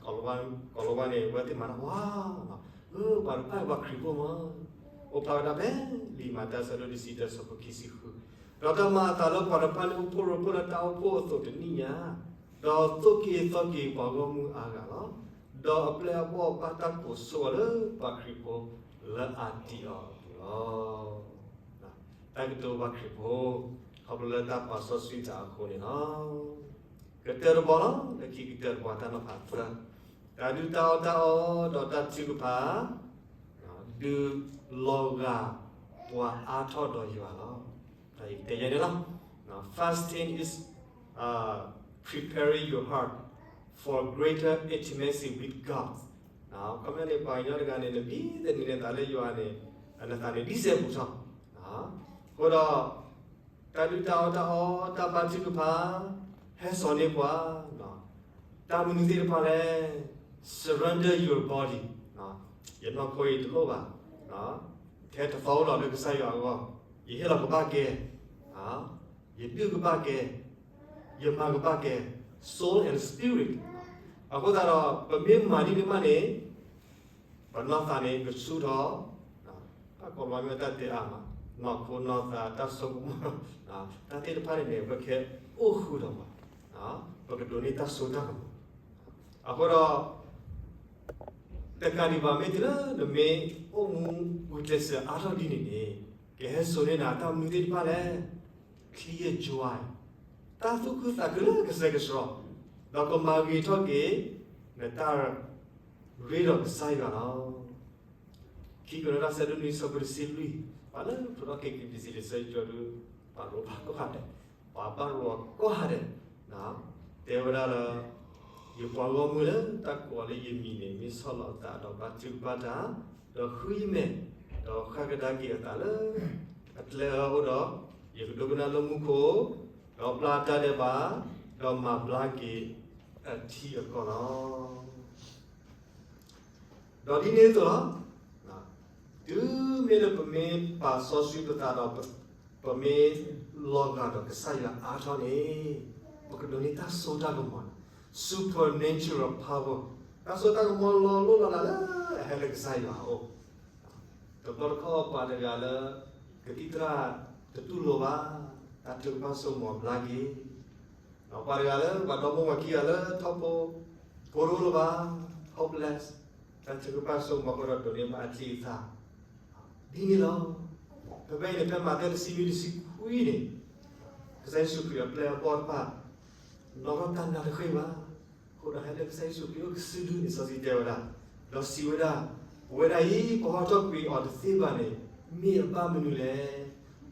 ကိးလီၤဝဲန့ၣ် အဝဲသ့ၣ်မၤတၢ်ဝါ, အ ပှၤတဖၣ်အံၤပှၤခရံာ်ဖိမး, အိၣ်ဖျါဝဲဒၣ်ဖဲလံာ်မၤတၢ်ဆၢဒိၣ်တဆံတၢဆၢဖိခံဆံဃု, ဒီးတၢ်မၤအသးလၢပှၤတဖၣ်န့ၣ်အိၣ်ဖှိၣ်ရိဖှိၣ်လၢတၢ်အိၣ်ဖှိၣ်အသိးတနံၣ်ညါ, ဒီးသိၣ်က့ၤသီက့ၤပှၤဂီၢ်မုၢ်အါဂၤလီၤ. ဒီးအပျဲၢ်အဘီၣ်ဘၣ်တၢ်ကိးဆိဝဲလၢပှၤခရံာ်ဖိလၢအတံအီၤအပူၤလီၤ. တၢ်ကတိၤပှၤခရံာ်ဖိ, ခီဖျိလၢတၢ်ပာ်စီဆှံတၢ်အဃိန့ၣ်လီၤ. ကတၢၢ်တဘီလီၤ, လၢခံကတၢၢ်တဘီတၢ်နီၤဖးသၢ, တၢ်ဒုၣ်တၢ်အီၣ်တၢ်အီဒီးတၢ်ထုကဖၣ် ဒုးလီၤဂာ်ပှၤအါထီၣ်ဒီးယွၤလီၤ. တဲယဲန့ၣ်လီၤ. Fasting is preparing your heart for greater intimacy with God. ခီမ့ၢ်န့ၣ် ပှၤကညီတဂၤန့ၣ် နမံသန့ၤနသးလၢယွၤန့ၣ် နသးန့ၣ်ဒ်စဲဘူးထီၣ်, အဃိဒီး တၢ်ဒုၣ်တၢ်အီၣ်တၢ်အီ, တၢ်ဘါထုကဖၣ်, ဟဲစိာ်န့ၢ်ပှၤ, တၢ်မနုၤသ့ၣ်တဖၣ်လဲၣ်, surrender your body, ယနီၢ်ခိအံၤတလိၣ်ဘၣ်, ထဲတသီအိၣ်လီၤလၢကစၢ်ယွၤအဂီၢ်, ယဟ့ၣ်လီၤကဘၣ်ကဲ, ယဒုၣ်ကဘၣ်ကဲ, ယမၤကဘၣ်ကဲ, soul and spirit. အဃိသတးဒီး ပမ့ၢ်မၤဒ်န့ၣ်မးန့ၣ် ပနီၢ်သးန့ၣ်ကဆူၣ်ထီၣ်, တၢ်ကိးလီၤမ့ၢ်တၢ်တဲအါမး, နီၢ်ခိနီၢ်သးတၢ်ဆိကမိၣ်, တၢ်သ့ၣ်တဖၣ်န့ၣ်န့ၣ် ပကအိၣ်ဃုာ်ဒီးပှၤ, ပကဒိးန့ၢ်တၢ်စိတၢ်ကမီၤ, အဃိဒီး တကးဒံးဘၣ်မ့ၢ်တုၤလၢနမ့ၢ်အိၣ်မူဝံၤကျဲးစၢးအါထီၣ်ဒ်န့ၣ်န့ၣ်, ကဟဲစိာ်န့ၢ်နၤတၢ်မနုၤသ့ၣ်တဖၣ်လဲၣ်, clear joy, တၢ်သူၣ်ခုသးခုလၢကစဲကဆှီ, ဒီးကမၤဂ့ၤထီၣ်က့ၤ နတၢ်ရ့ဒီးကစၢ်ယွၤလီၤ. ခံကရံၣ်တၢ်ဆၢဒိၣ်နွံဆၢဖိတဆံလွံၢ်, ပှၤလၢဖျိထီၣ်က့ၤက့ၤဒံစံလံာ်စီဆှံကၠိဒီး ပှၤရိဖးကိးဂၤဒဲး, ပှၤဘၣ်ရိကိးဂၤဒဲး, တဲဝဲဒၣ်လၢ ယပှၤဂီၢ်မုၢ်လၢတၢ်ကိးအီၤလၢယမံၤန့ၣ် မ့ၢ်ဆီၣ်လီၤအသးဒီးဘါထုကဖၣ်တၢ်, ဒီးဃုယမဲာ်, ဒီးဃၣ်ကဒါက့ၤအသးလၢ အကျဲအၢအိၣ်ဒီး ယကဒိကနၣ်လၢမူခိၣ်, ဒီးပျၢ်တၢ်ဒဲးဘး, ဒီးမၤဘျါက့ၤအထံအကီၢ်လီၤ. ဒီးဒ်န့ၣ်အသိးလီၤ. တုၤမ့ၢ်လၢပမ့ၢ်ပာ်စီဆှံပသးဒီး ပမ့ၢ်လီၤဂာ်ဒီးကစၢ်ယွၤအါထီၣ်န့ၣ်, ပကဒိးန့ၢ်တၢ်စိတၢ်ကမီၤန့ၣ်, supernatural power, တၢ်စိတၢ်ကမီၤလီၤလိၢ်လီၤလးလၢအဟဲလၢကစၢ်ယွၤအအိၣ်. တဘျီတခီၣ်ပှၤတဂၤလၢ ကသံၣ်သရၣ်တတူၢ်လိာ်ဘၣ်, တၢ်ထုကဖၣ်စိကမီၤဘျါက့ၤ ပှၤတဂၤလၢ ပှၤဒီမိၢ်ဝၤခံဂၤလၢထီၣ်ဖိ ဖိတအိၣ်လၢၤဘၣ်, hopeless, တၢ်ထုကဖၣ်စိကမီၤအဃိဒီးဒိးန့ၢ်ဘၣ်အချံအသၣ်, ဒ်န့ၣ်လီၤ. ဖဲဖဲအံၤန့ၣ် ဖဲမးသဲတဆံလွံၢ်တဆံခွံန့ၣ်, ကစၢ်ယ့ၣ်ၡူးခရံာ်အပျဲၢ်အဘီၣ်တဖၣ် နီၢ်ကီၢ်တၢ်နါတဃ့ၢ်ဘၣ်. အဃိဒီးဟဲလၢကစၢ်ယ့ၣ်ၡူးခရံာ်အိၣ်ကစုဒုန့ၣ် စီဆှံတဲဝဲဒၣ်, ဒီးစံးဝဲဒၣ်, ပဝဲဒၣ်အံၤ ပဟီထီၣ်ကွံာ်အီၤတသ့ဘၣ်န့ၣ် မ့ၢ်အဘၣ်မနုၤလဲၣ်.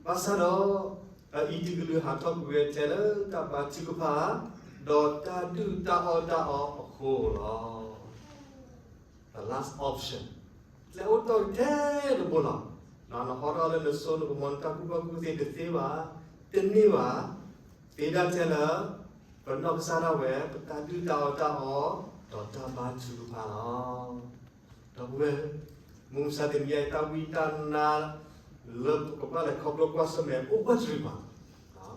ဘၣ်ဆၣ်ဒီး အအံၤတကလုာ်ဟးထီၣ်ကွံာ်ဝဲထဲလၢတၢ်ဘါထုကဖၣ် ဒီးတၢ်ဒုၣ်တၢ်အီၣ်တၢ်အီအဃိလီၤ. The last option, ကျဲအိၣ်တ့ၢ်ထဲတဘိလီၤ. နဟီထီၣ်လၢနစိနကမီၤ နတၢ်ကူၣ်ဘၣ်ကူၣ်သ့တသ့ဘၣ်, တန့ၢ်ဘၣ်, သ့ဒၣ်ထဲလၢ ပနီၢ်ကစၢ်ဒၣ်ဝဲ ပတၢ်ဒုၣ်တၢ်အီၣ်တၢ်အီ ဒီးတၢ်ဘါထုကဖၣ်လီၤ. ဒီပုၢ်ဝဲၢ်, မုၢ်မဆါတနံၤအံၤ တၢ်ဝံတၢ်နါ လၢပကဘၣ်လဲၤခီဖျိကွၢ်ဆၢၣ်မဲာ် အိၣ်ဘၣ်တရံးဘၣ်.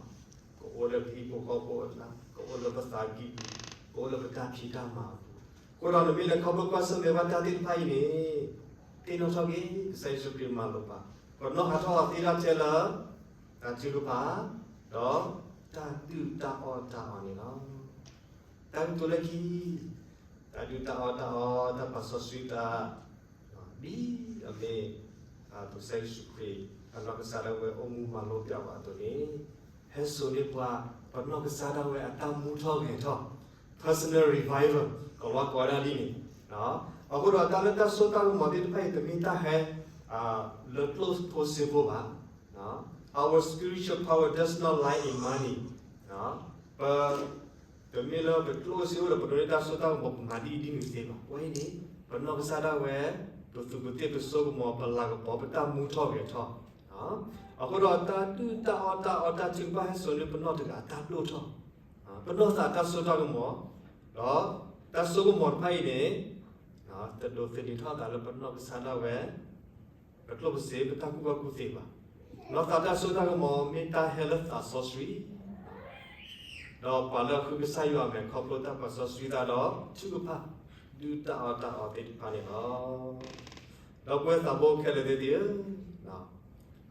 ကအိၣ်လၢပဟံၣ်ဖိဃီဖိအကျါ, ကအိၣ်လၢပသးကံၢ်ပူၤ, ကအိၣ်လၢပတၢ်ဖံးတၢ်မၤအပူၤ, အဃိဒီးနမ့ၢ်လဲၤခီဖျိကွၢ်ဆၢၣ်မဲာ်ဘၣ်တၢ်သ့ၣ်တဖၣ်အံၤန့ၣ်, သ့ၣ်နီၣ်ထီၣ်က့ၤ ကစၢ်ယ့ၣ်ၡူးခရံာ်မၤလိာ်ပှၤ, ပနီၣ်ဟးထီၣ်အီၤသ့ဒၣ်ထဲလၢ တၢ်ထုကဖၣ်, ဒီးတၢ်ဒုၣ်တၢ်အီၣ်တၢ်အီန့ၣ်လီၤ. တၢ်ကတိၤလၢခံ, တၢ်ဒုၣ်တၢ်အီၣ်တၢ်အီ, တၢ်ပာ်စီဆှံသး, ဒ်အမ့ၢ် ကစၢ်ယ့ၣ်ၡူးခရံာ် အနီၢ်ကစၢ်ဒၣ်ဝဲအိၣ်မူမၤလိပျၢ်ပှၤအသိးန့ၣ်, ဟဲစိာ်န့ၢ်ပှၤ ပနီၢ်ကစၢ်ဒၣ်ဝဲအတၢ်မူထီၣ်ဂဲၤထီၣ်, personal revival ကဝါကိးဝဲဒၣ်ဒ်န့ၣ်. အဃိဒီးတၢ်လၢတၢ်စိတၢ်ကမီၤသ့ၣ်တဖၣ်အံၤ တမ့ၢ်တၢ်ဟဲ လၢကျိၣ်ဖိစ့ဖိဘၣ်. Our spiritual power does not lie in money. ပ တမ့ၢ်လၢပကျိၣ်စ့အိၣ်ဒီးပဒိးန့ၢ်တၢ်စိတၢ်ကမီၤ ပမၤဒ်အံၤဒ်နုၤသ့ဘၣ်. အဝဲအံၤန့ၣ် ပနီၢ်ကစၢ်ဒၣ်ဝဲ ပသူၣ်ပသး ပစိကမီၤ ပလၤကပီၤ ပတၢ်မူထီၣ်ဂဲၤထီၣ်, အဃိဒီးတၢ်ဒုၣ်တၢ်အီၣ်တၢ်အီ တၢ်ထုကဖၣ်ဟဲစိာ်န့ၢ်ပနီၢ်တဂၤအတၢ်ဒိၣ်ထီၣ်, ပနီၢ်သးတၢ်စိတၢ်ကမီၤ, ဒီးတၢ်စိကမီၤတဖၣ်အံၤန့ၣ် တဒိးသန့ၤထီၣ်သးလၢပနီၢ်ကစၢ်ဒၣ်ဝဲ ပကျိၣ်ပစ့ ပတၢ်ကူၣ်ဘၣ်ကူၣ်သ့ဘၣ်. နီၢ်သးတၢ်စိတၢ်ကမီၤ မ့ၢ်တၢ်ဟဲလၢသးစီဆှံ ဒီးပှၤလၢအဃုကစၢ်ယွၤအမဲာ် ခီဖျိတၢ်ပာ်စီဆှံသးဒီး ထုကဖၣ် ဒုၣ်တၢ်အီၣ်တၢ်အီသ့ၣ်တဖၣ်န့ၣ်လီၤ. ဒီပုၢ်ဝဲၢ်သးဘိခဲလၢာ်သ့ၣ်ဧၢ,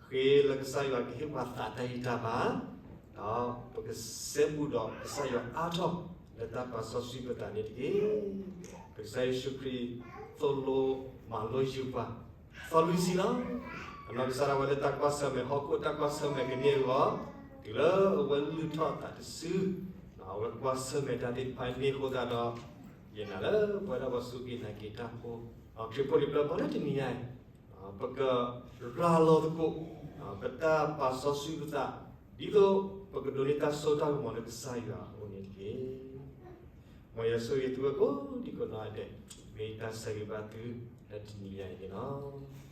ဃ့လၢကစၢ်ယွၤကဟ့ၣ်ပှၤသးတၢ်ဂံၢ်တၢ်ဘါ, ဒီးပကစဲဘူးဒီးကစၢ်ယွၤအါထီၣ် လၢတၢ်ပာ်စီဆှံပသးန့ၣ်တက့ၢ်. ပကစၢ်ယ့ၣ်ၡူးခရံာ်သိၣ်လိမၤလိယုာ်ပှၤ သီလွံၢ်ဆံလီၤ. အနီၢ်ကစၢ်ဒၣ်ဝဲလၢတၢ်ကွၢ်ဆၢၣ်မဲာ် ဟီၣ်ခိၣ်တၢ်ကွၢ်ဆၢၣ်မဲာ်ကန့ၢ်အဂီၢ်, တုၤလၢအဝဲလုၢ်ထီၣ်အသးတစု, အဝဲကွၢ်ဆၢၣ်မဲာ်တၢ်သ့ၣ်တဖၣ်န့ၣ်အဃိသတးဒီး, ယနာ်လၢပဝဲဒၣ်ပှၤစူၢ်က့ၤနာ်က့ၤတၢ်ဖိ, ခရံာ်ဖိလံၤပျၢ်ဖိလၢတနံၤညါအံၤ, ပကရၤလီၤသကိး ပတၢ်ပာ်စီဆှံပသး, ဒ်သိးပကဒိးန့ၢ်တၢ်စိတၢ်ကမီၤလၢကစၢ်ယွၤအအိၣ်န့ၣ်တက့ၢ်. မ်ယွၤဆိၣ်ဂ့ၤသုဝဲကိးဒံကိးနီၢ်ဒဲး, မ့ၢ်တၢ်ဆၢဂ့ၤဘၣ်သုလၢတနံၤညါအံၤန့ၣ်လီၤ.